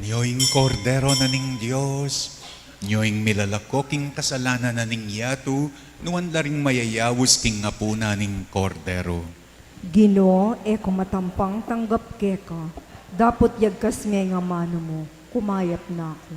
Nyo ing Kordero na ning Dios, nyo ing milalako king kasalanan na ning yatu, nuan la ring mayayaus king apunan ning Kordero. Ginu, e ku matampang tanggap keka, dapot yagkas me ing amanu mu, kumayap na ku.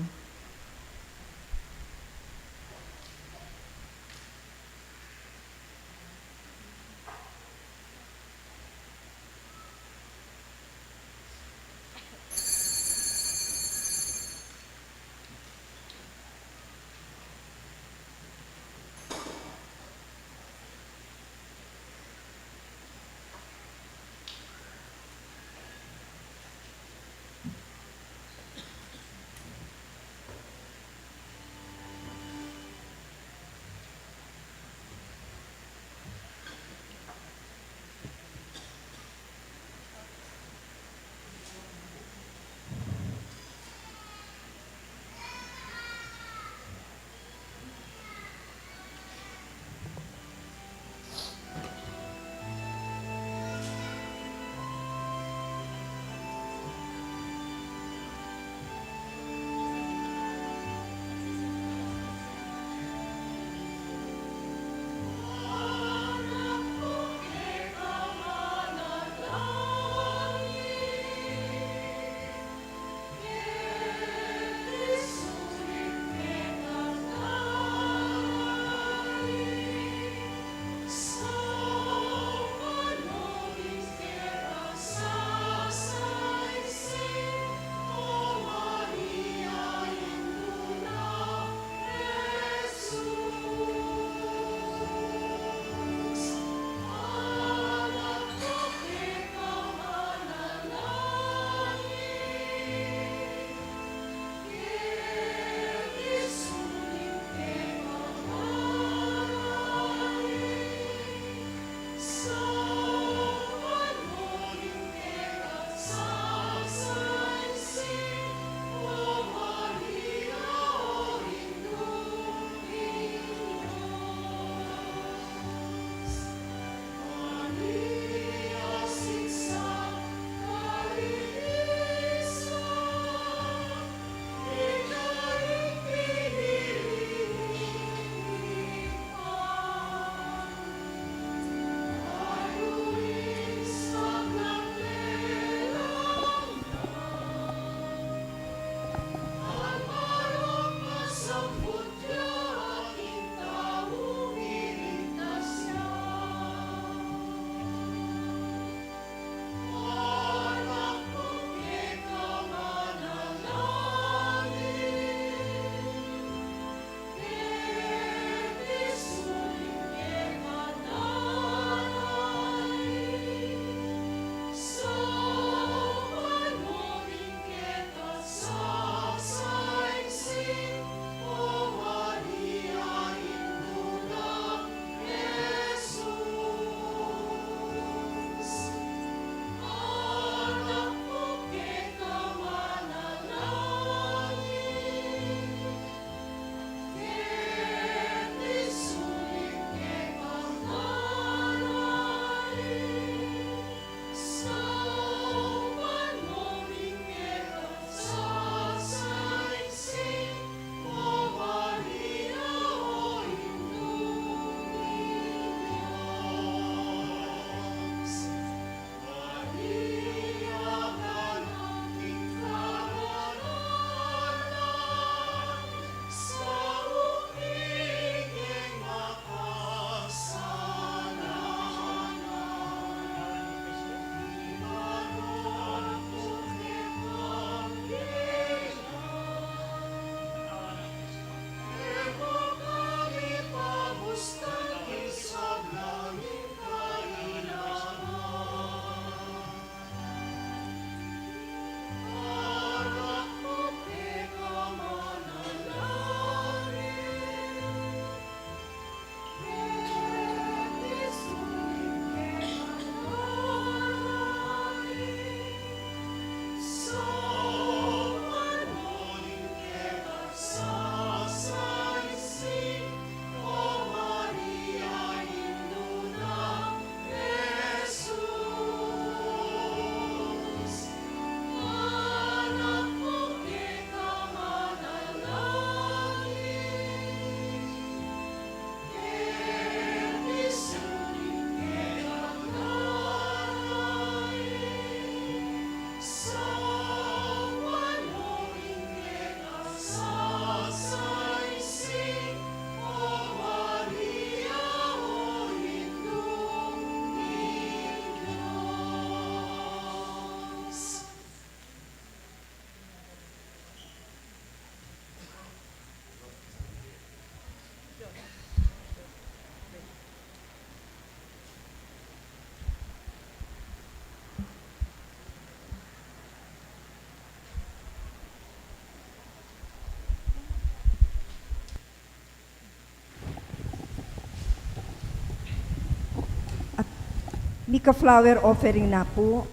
Ika-flower offering na pu,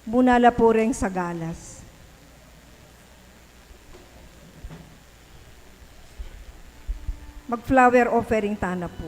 muna la pu reng sagalas. Mag-flower offering tana pu.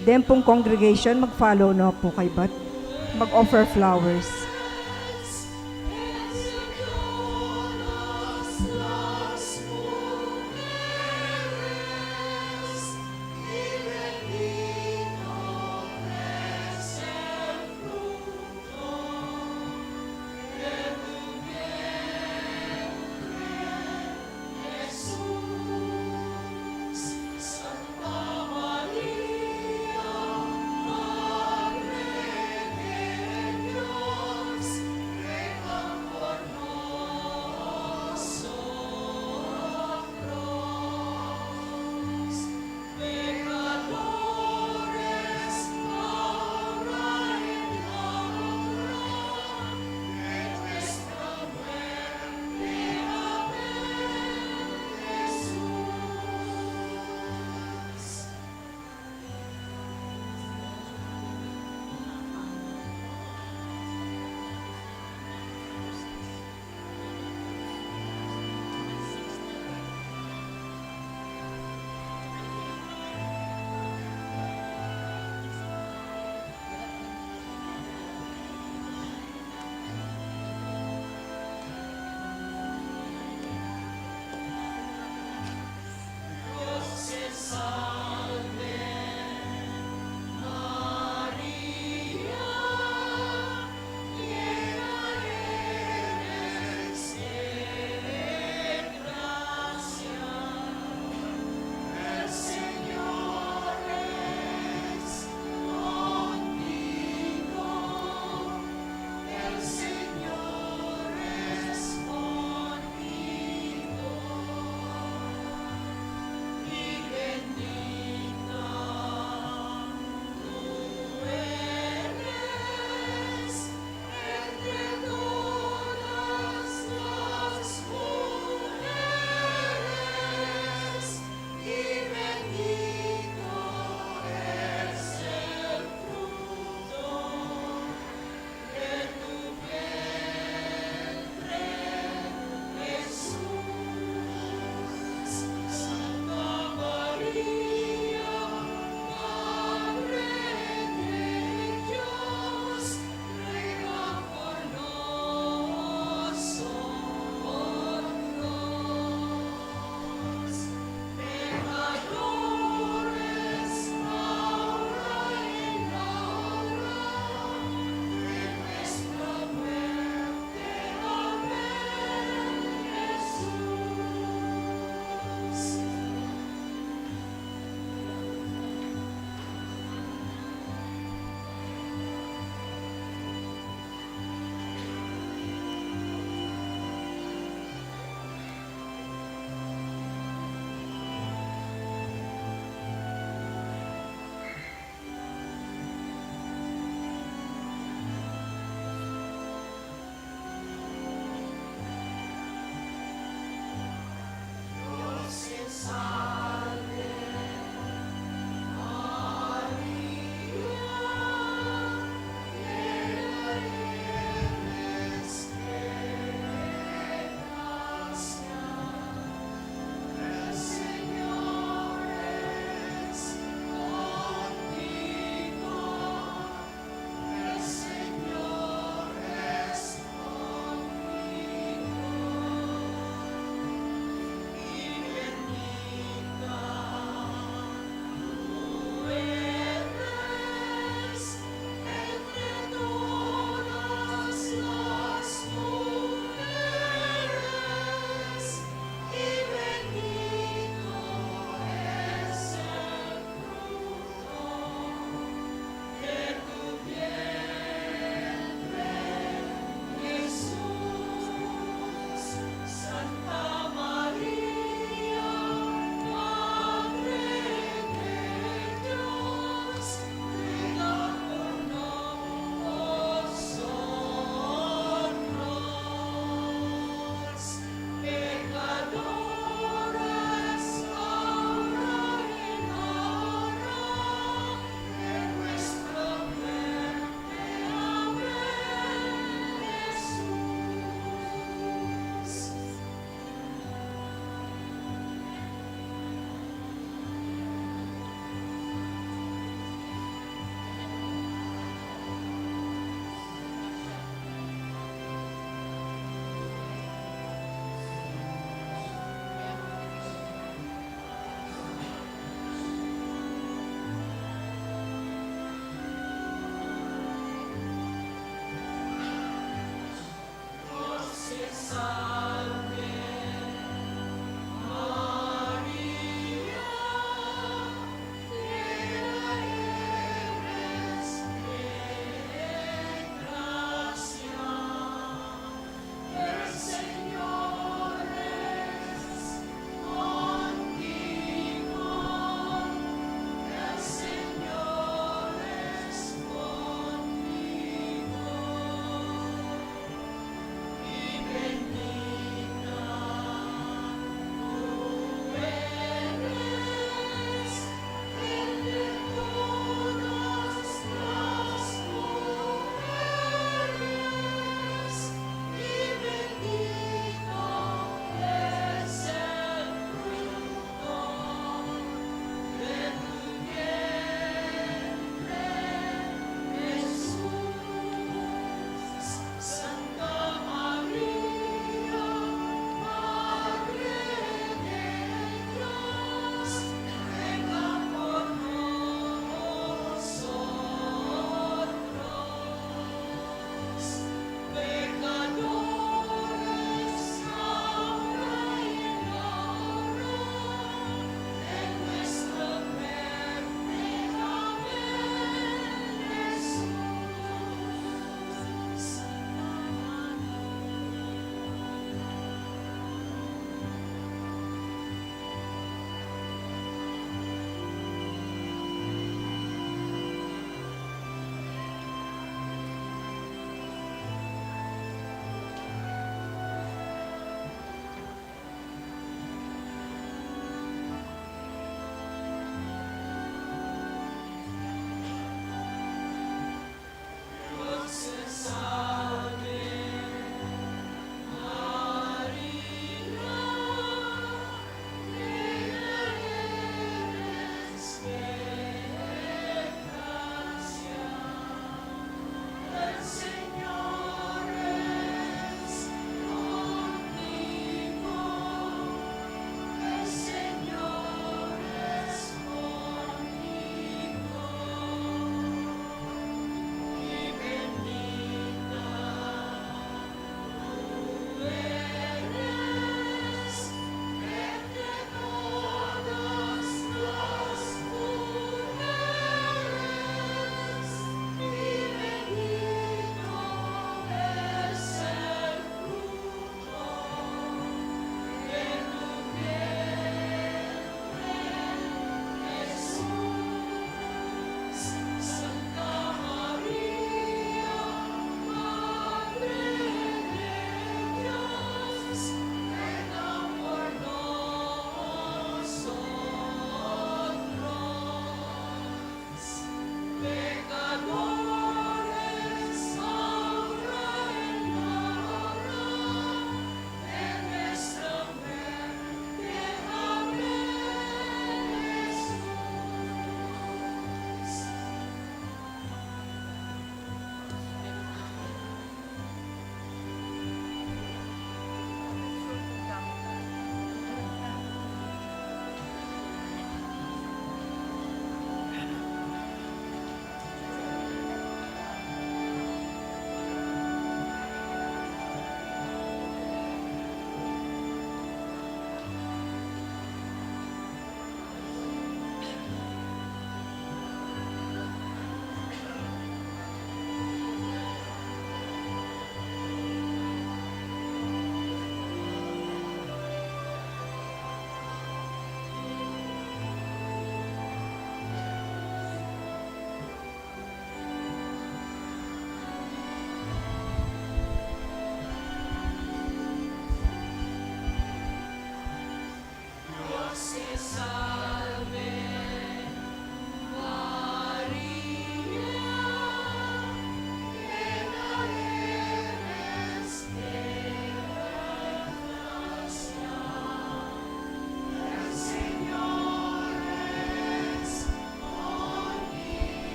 Den pung congregation, mag-follow na pu kaybat. Mag-offer flowers.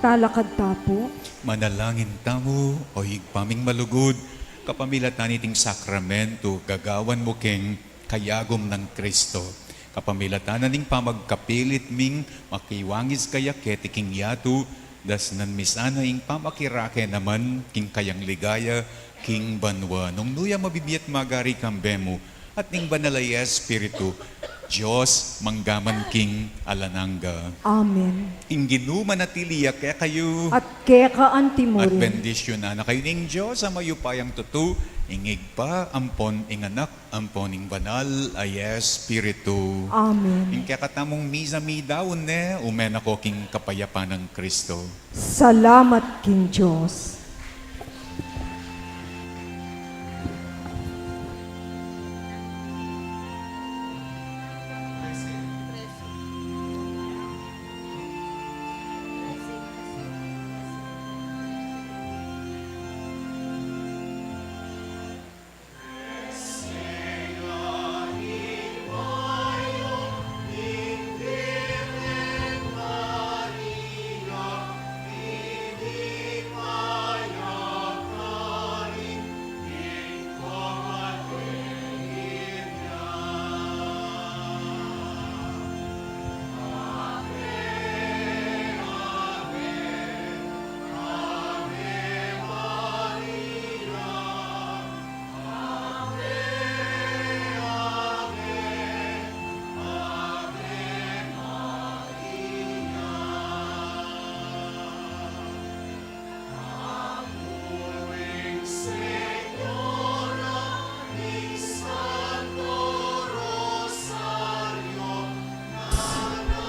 Talakad ta pu. Manalangin tamu, O Ibpa ming malugud, kapamilatan niting sakramento, gagawan mu keng kayagum nang Kristo. Kapamilatan na ning pamagkapilit ming makiwangis kaya keti king yatu, dasnan mi sana ing pamakirake naman king kayang ligaya king banua. Nung nu ya mabibie at magari kambe mu, at ning Banal a Espiritu, Dios, mangga man king alang angga. Amen. Ing Ginu manatili ya kekayu. At keka antimurin. At bendisyunan na kayu ning Dios a mayupayang tutu, ing Ibpa, ampon ing Anak, ampon ing Banal a Espiritu. Amen. Ing kekatamung misa midaun ne, ume na ko king kapayapan nang Kristo. Salamat king Dios.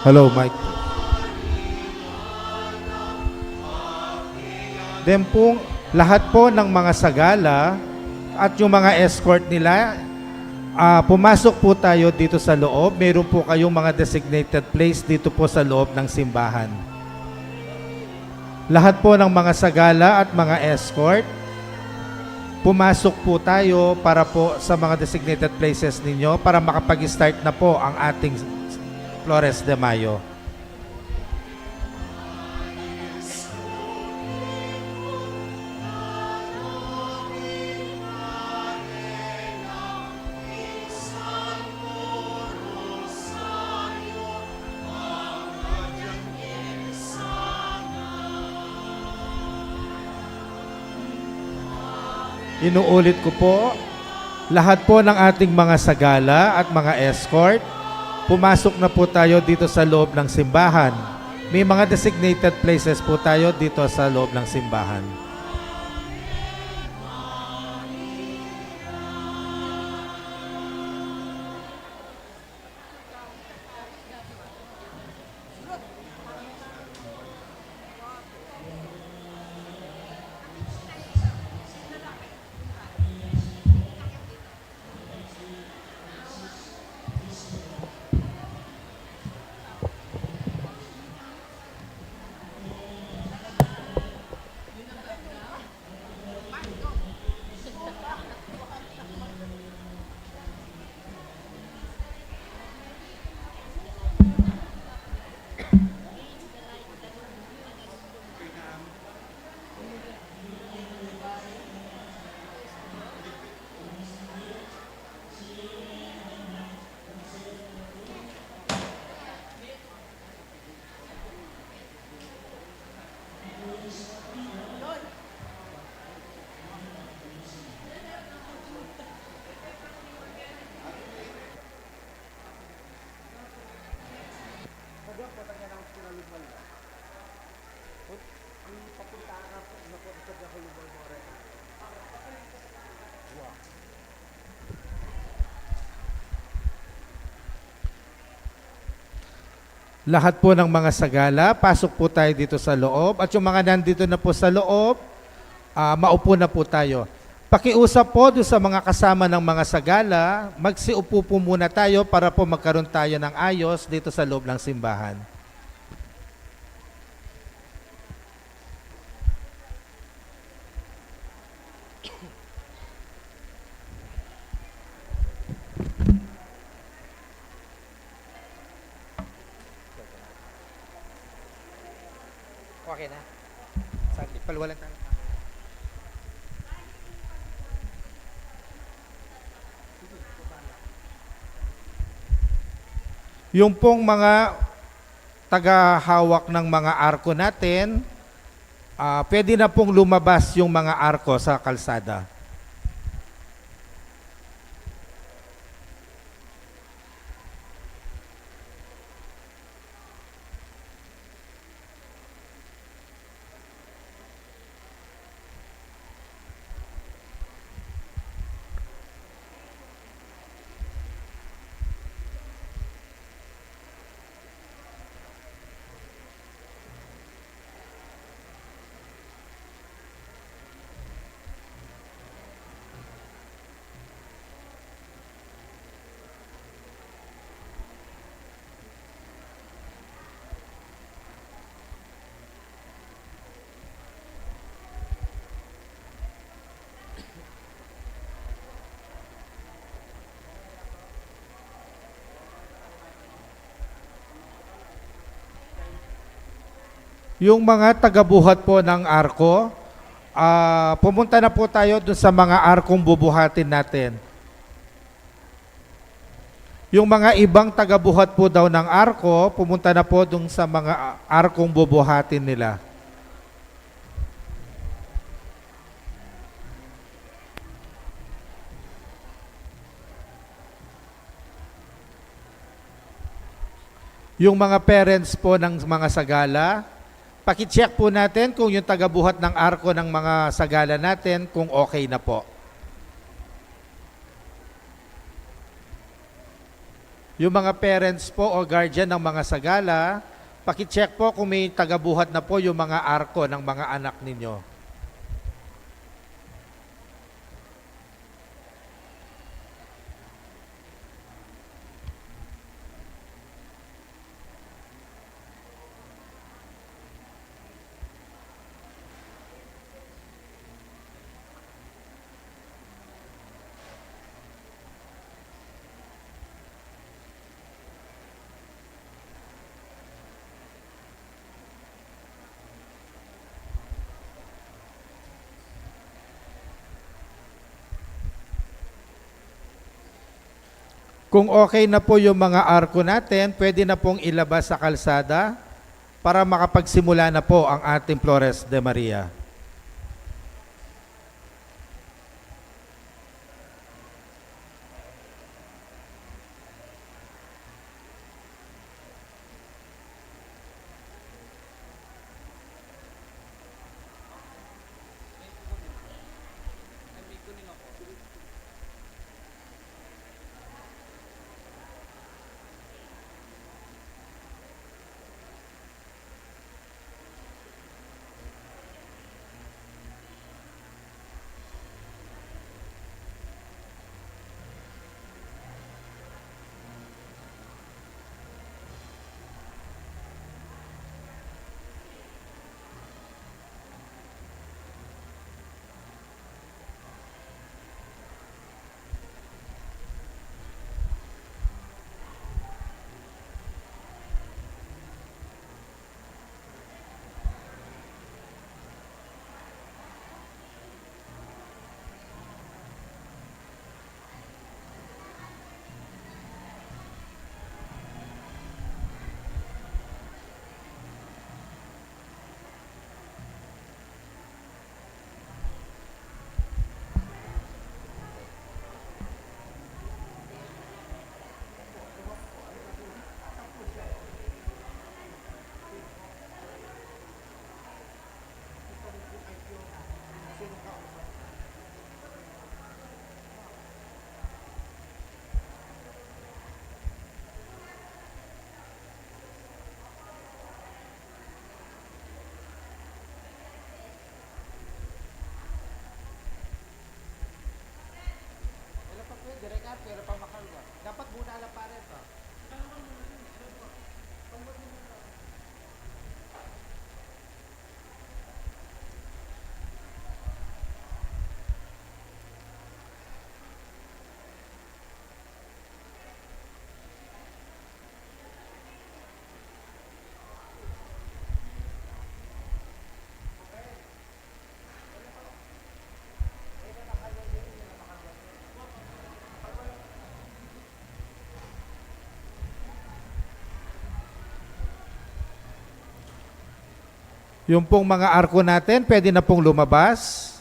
Hello, Mike. Then pong lahat po ng mga sagala at yung mga escort nila, ah, pumasok po tayo dito sa loob. Meron po kayong mga designated place dito po sa loob ng simbahan. Lahat po ng mga sagala at mga escort, pumasok po tayo para po sa mga designated places ninyo para makapag-start na po ang ating Flores de Mayo. Inuulit ko po, lahat po ng ating mga sagala at mga escort, pumasok na po tayo dito sa loob ng simbahan. May mga designated places po tayo dito sa loob ng simbahan. Lahat po ng mga sagala, pasok po tayo dito sa loob. At yung mga nandito na po sa loob, ah, maupo na po tayo. Pakiusap po doon sa mga kasama ng mga sagala, magsiupo po muna tayo para po magkaroon tayo ng ayos dito sa loob ng simbahan. Okay na. Saglit, paliwalan tayo. Yung pong mga tagahawak ng mga arko natin, ah, pwede na pong lumabas yung mga arko sa kalsada. Yung mga tagabuhat po ng arko, ah, pumunta na po tayo dun sa mga arkong bubuhatin natin. Yung mga ibang tagabuhat po daw ng arko, pumunta na po dun sa mga arkong bubuhatin nila. Yung mga parents po ng mga sagala, paki-check po natin kung yung tagabuhat ng arko ng mga sagala natin kung okay na po. Yung mga parents po o guardian ng mga sagala, paki-check po kung may tagabuhat na po yung mga arko ng mga anak ninyo. Kung okay na po yung mga arko natin, pwede na pong ilabas sa kalsada para makapagsimula na po ang ating Flores de Maria. Yung pong mga arko natin, pwede na pong lumabas.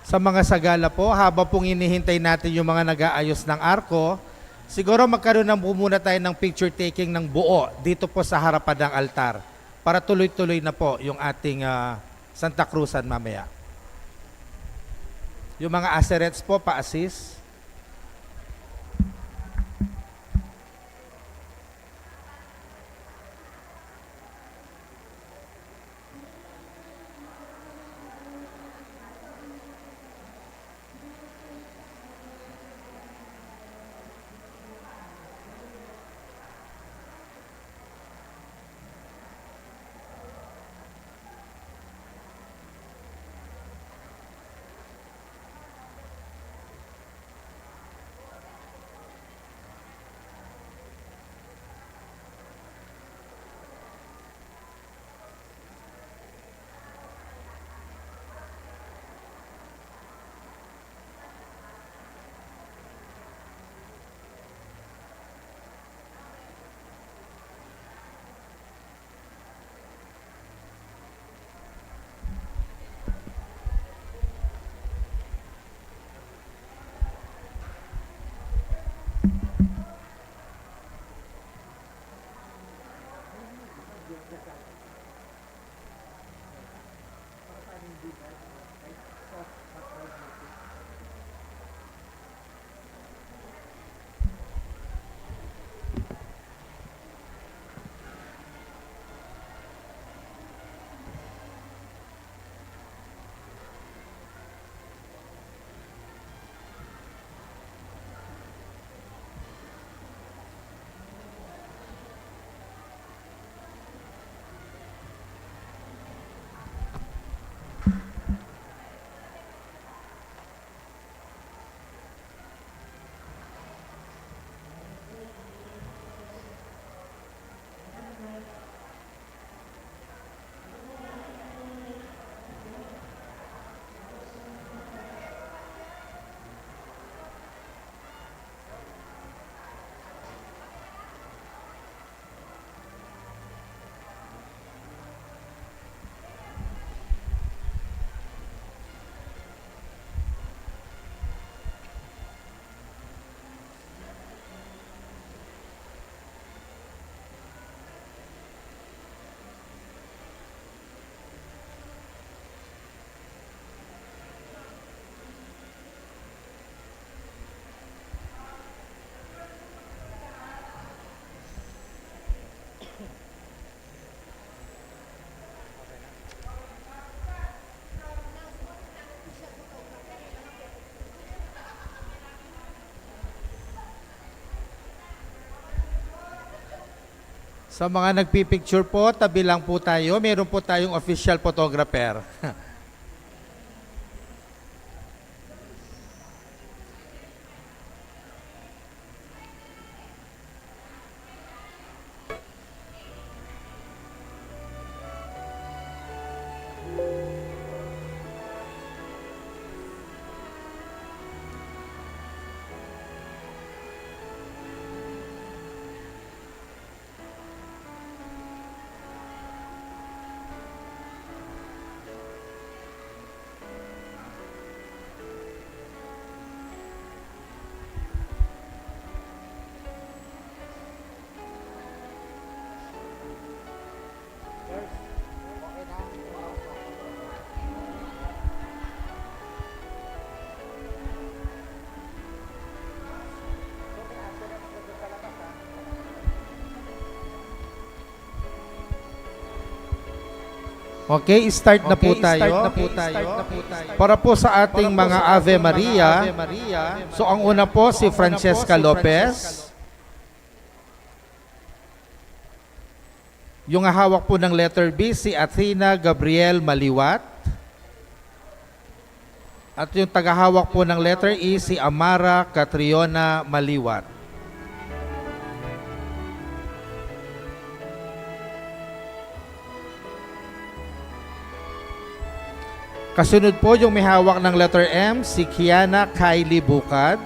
Sa mga sagala po, habang pong hinihintay natin yung mga nag-aayos ng arko, siguro magkaroon na po muna tayo ng picture taking ng buo dito po sa harapan ng altar para tuloy-tuloy na po yung ating, ah, Santa Cruzan mamaya. Yung mga asserets po, pa-assist. Sa mga nagpipicture po, tabi lang po tayo. Meron po tayong official photographer. Okay, start na po tayo. Para po sa ating mga Ave Maria, so ang una po si Francesca Lopez. Yung hawak po ng letter B, si Athena Gabriel Maliwat. At yung tagahawak po ng letter E, si Amara Catriona Maliwat. Kasunod po yung may hawak ng letter M, si Kiana Kylie Bukad.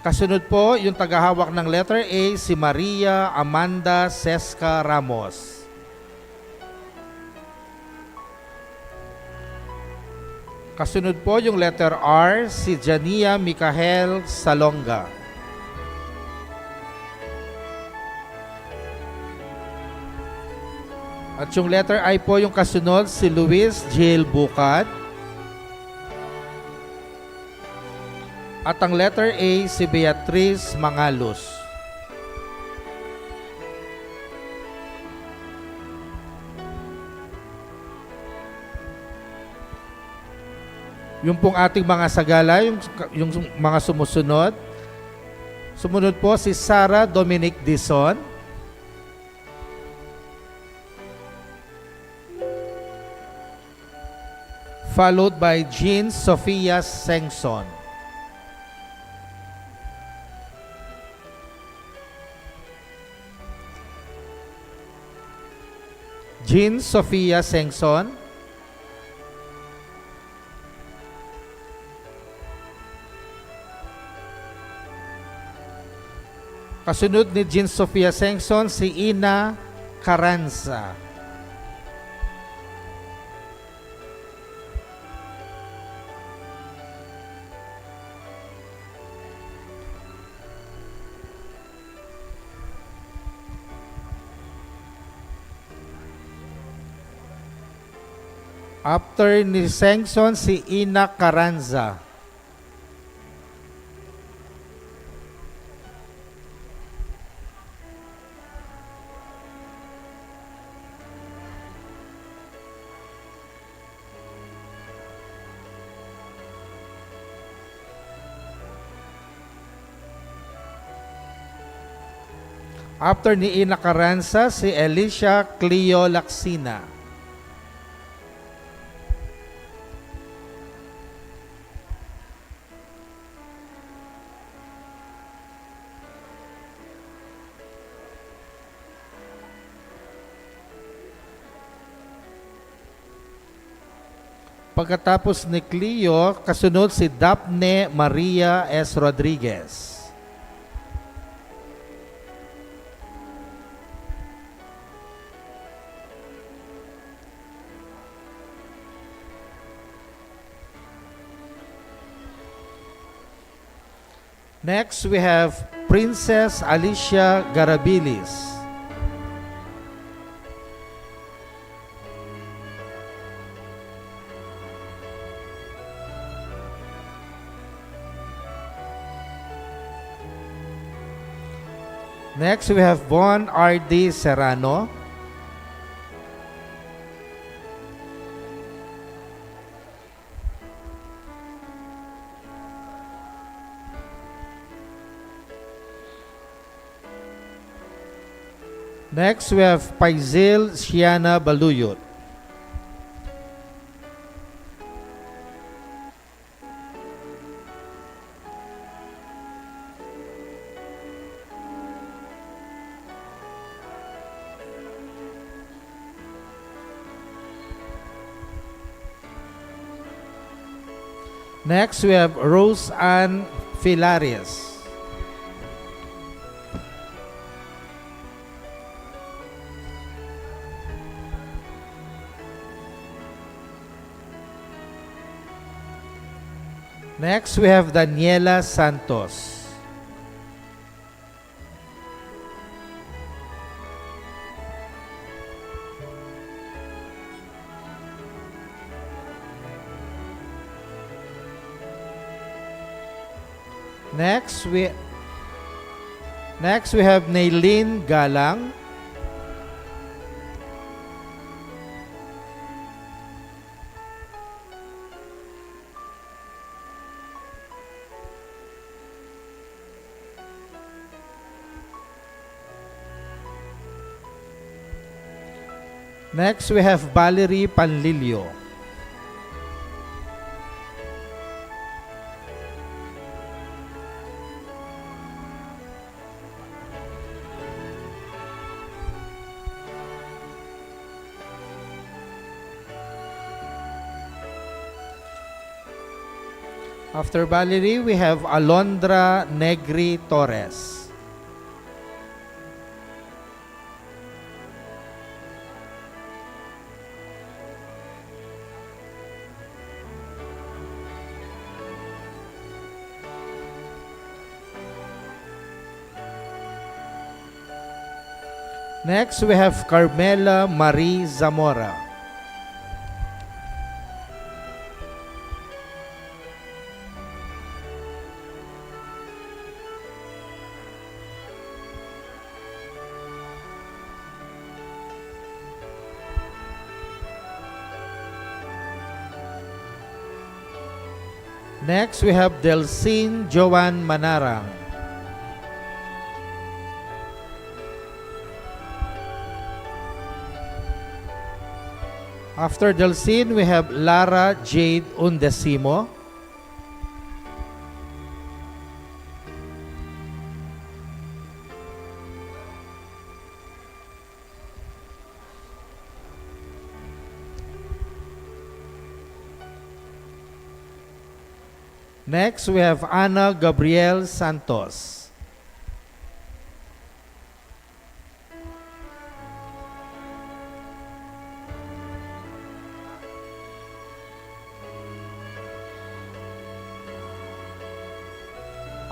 Kasunod po yung tagahawak ng letter A, si Maria Amanda Sesca Ramos. Kasunod po yung letter R, si Jania Micael Salonga. At yung letter I po yung kasunod, si Luis Jail Bukad. At ang letter A, si Beatriz Mangalos. Yung pong ating mga sagala, yung, yung mga sumusunod. Sumunod po si Sarah Dominic Dizon. Followed by Jean Sofia Sengson. Jean Sofia Sengson. Kasunod ni Jean Sofia Sengson, si Ina Carranza. After ni Sengson, si Ina Carranza. After ni Ina Carranza, si Alicia Cleo Lacsina. Pagkatapos ni Cleo, kasunod si Daphne Maria S. Rodriguez. Next, we have Princess Alicia Garabilis. Next, we have Bon R D Serrano. Next, we have Paizil Siana Baluyot. Next, we have Rose Ann Filares. Next, we have Daniela Santos. Next, we, next, we have Naylene Galang. Next, we have Valerie Panlilio. After Valerie, we have Alondra Negri Torres. Next, we have Carmela Marie Zamora. Next, we have Delcin Joan Manarang. After Delcin, we have Lara Jade Undecimo. Next, we have Ana Gabriel Santos.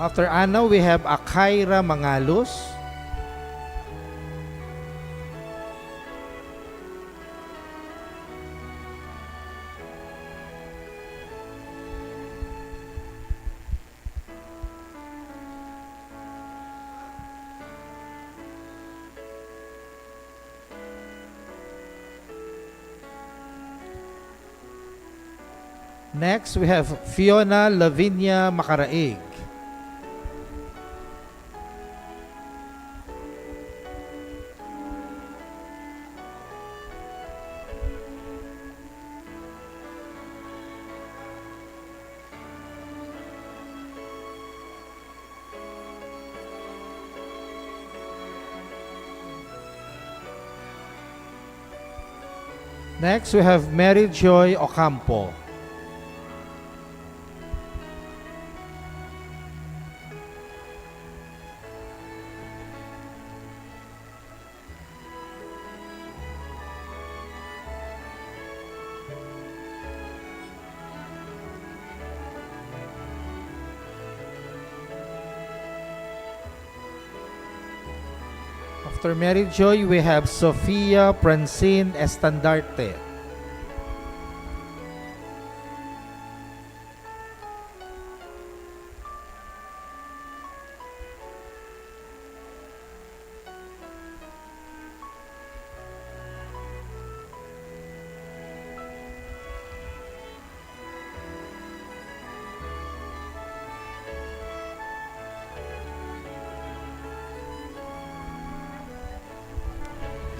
After Ana, we have Akaira Mangalus. Next, we have Fiona Lavinia Macaraig. Next, we have Mary Joy Ocampo. After Mary Joy, we have Sofia Francine Estandarte.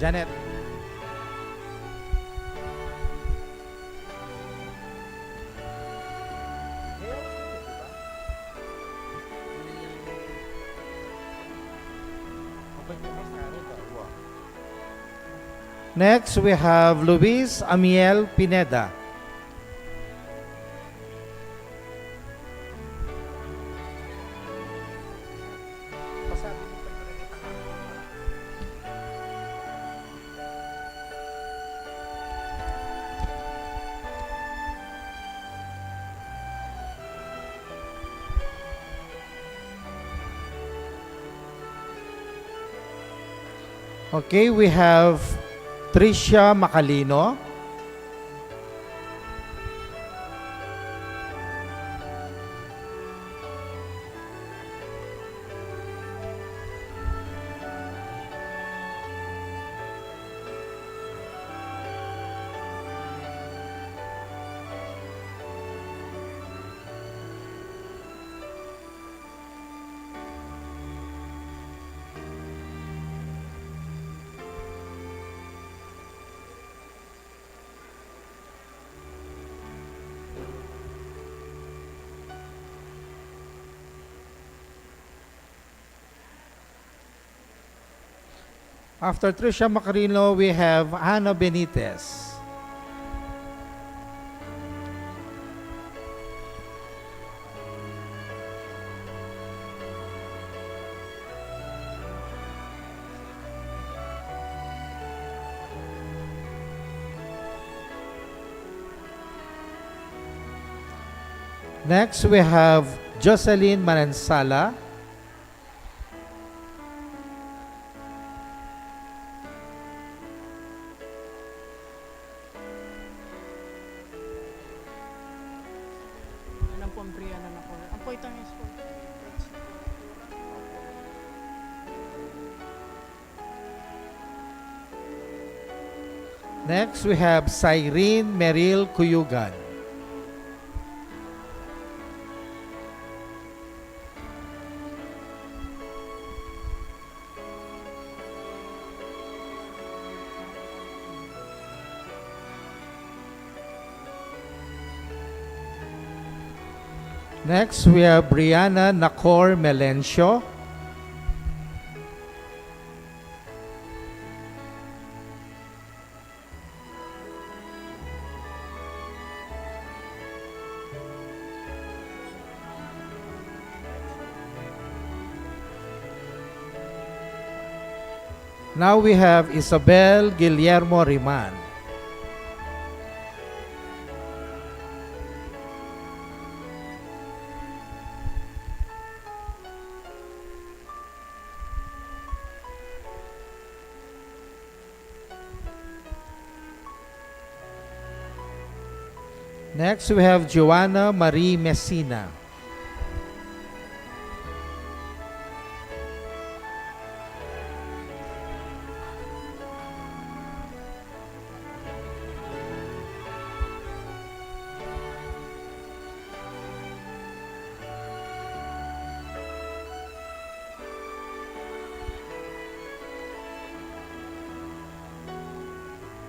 Janet. Next, we have Luis Amiel Pineda. Okay, we have Tricia Macalino. After Tricia Macalino, we have Hannah Benitez. Next, we have Jocelyn Manansala. Alam po ang Brianna na po. Ang po itong is po. Next, we have Cyrene Meril Cuyugan. Next, we have Brianna Nacor Melencio. Now we have Isabel Guillermo Riman. Next, we have Joanna Marie Messina.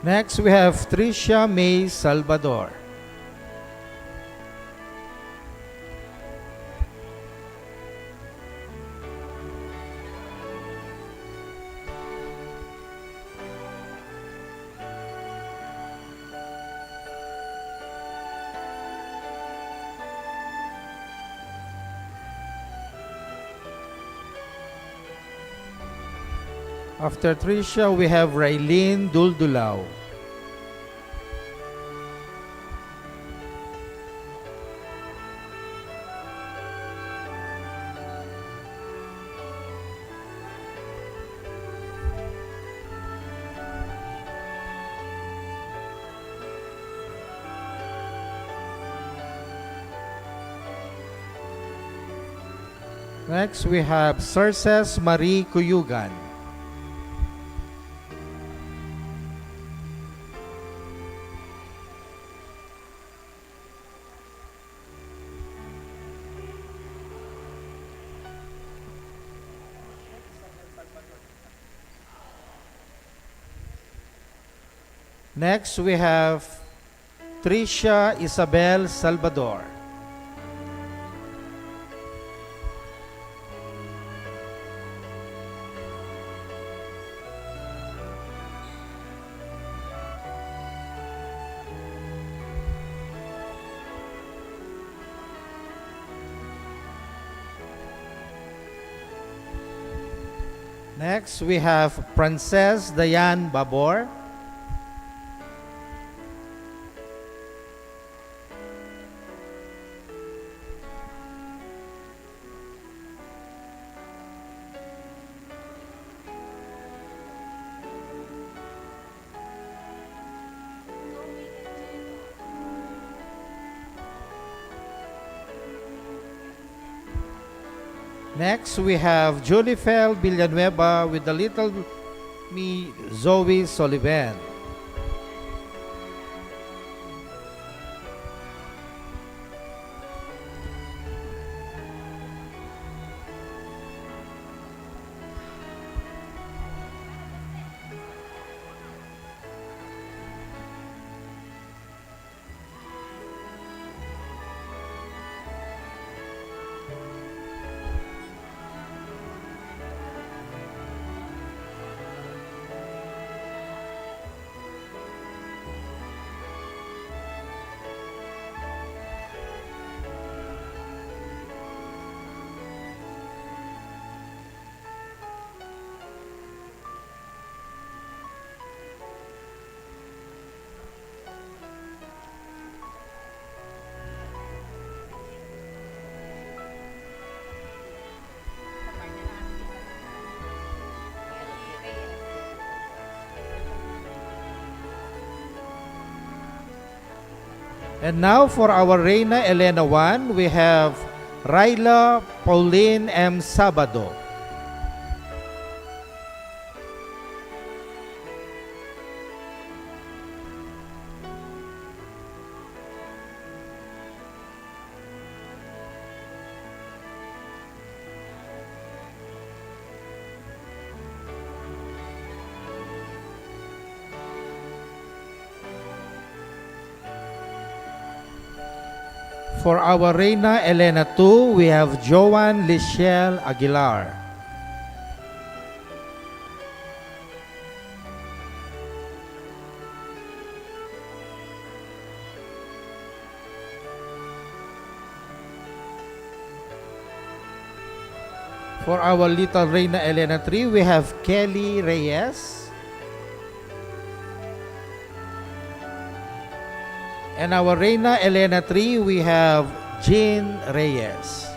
Next, we have Tricia May Salvador. After Tricia, we have Raylene Duldulao. Next, we have Cerces Marie Cuyugan. Next, we have Tricia Isabel Salvador. Next, we have Princess Diane Babor. Next, we have Julifel Villanueva with the little me, Zoe Sullivan. And now for our Reina Elena one, we have Ryla Pauline M. Sabado. For our Reina Elena two, we have Joan Lichelle Aguilar. For our little Reina Elena three, we have Kelly Reyes. And our Reina Elena three, we have Jean Reyes.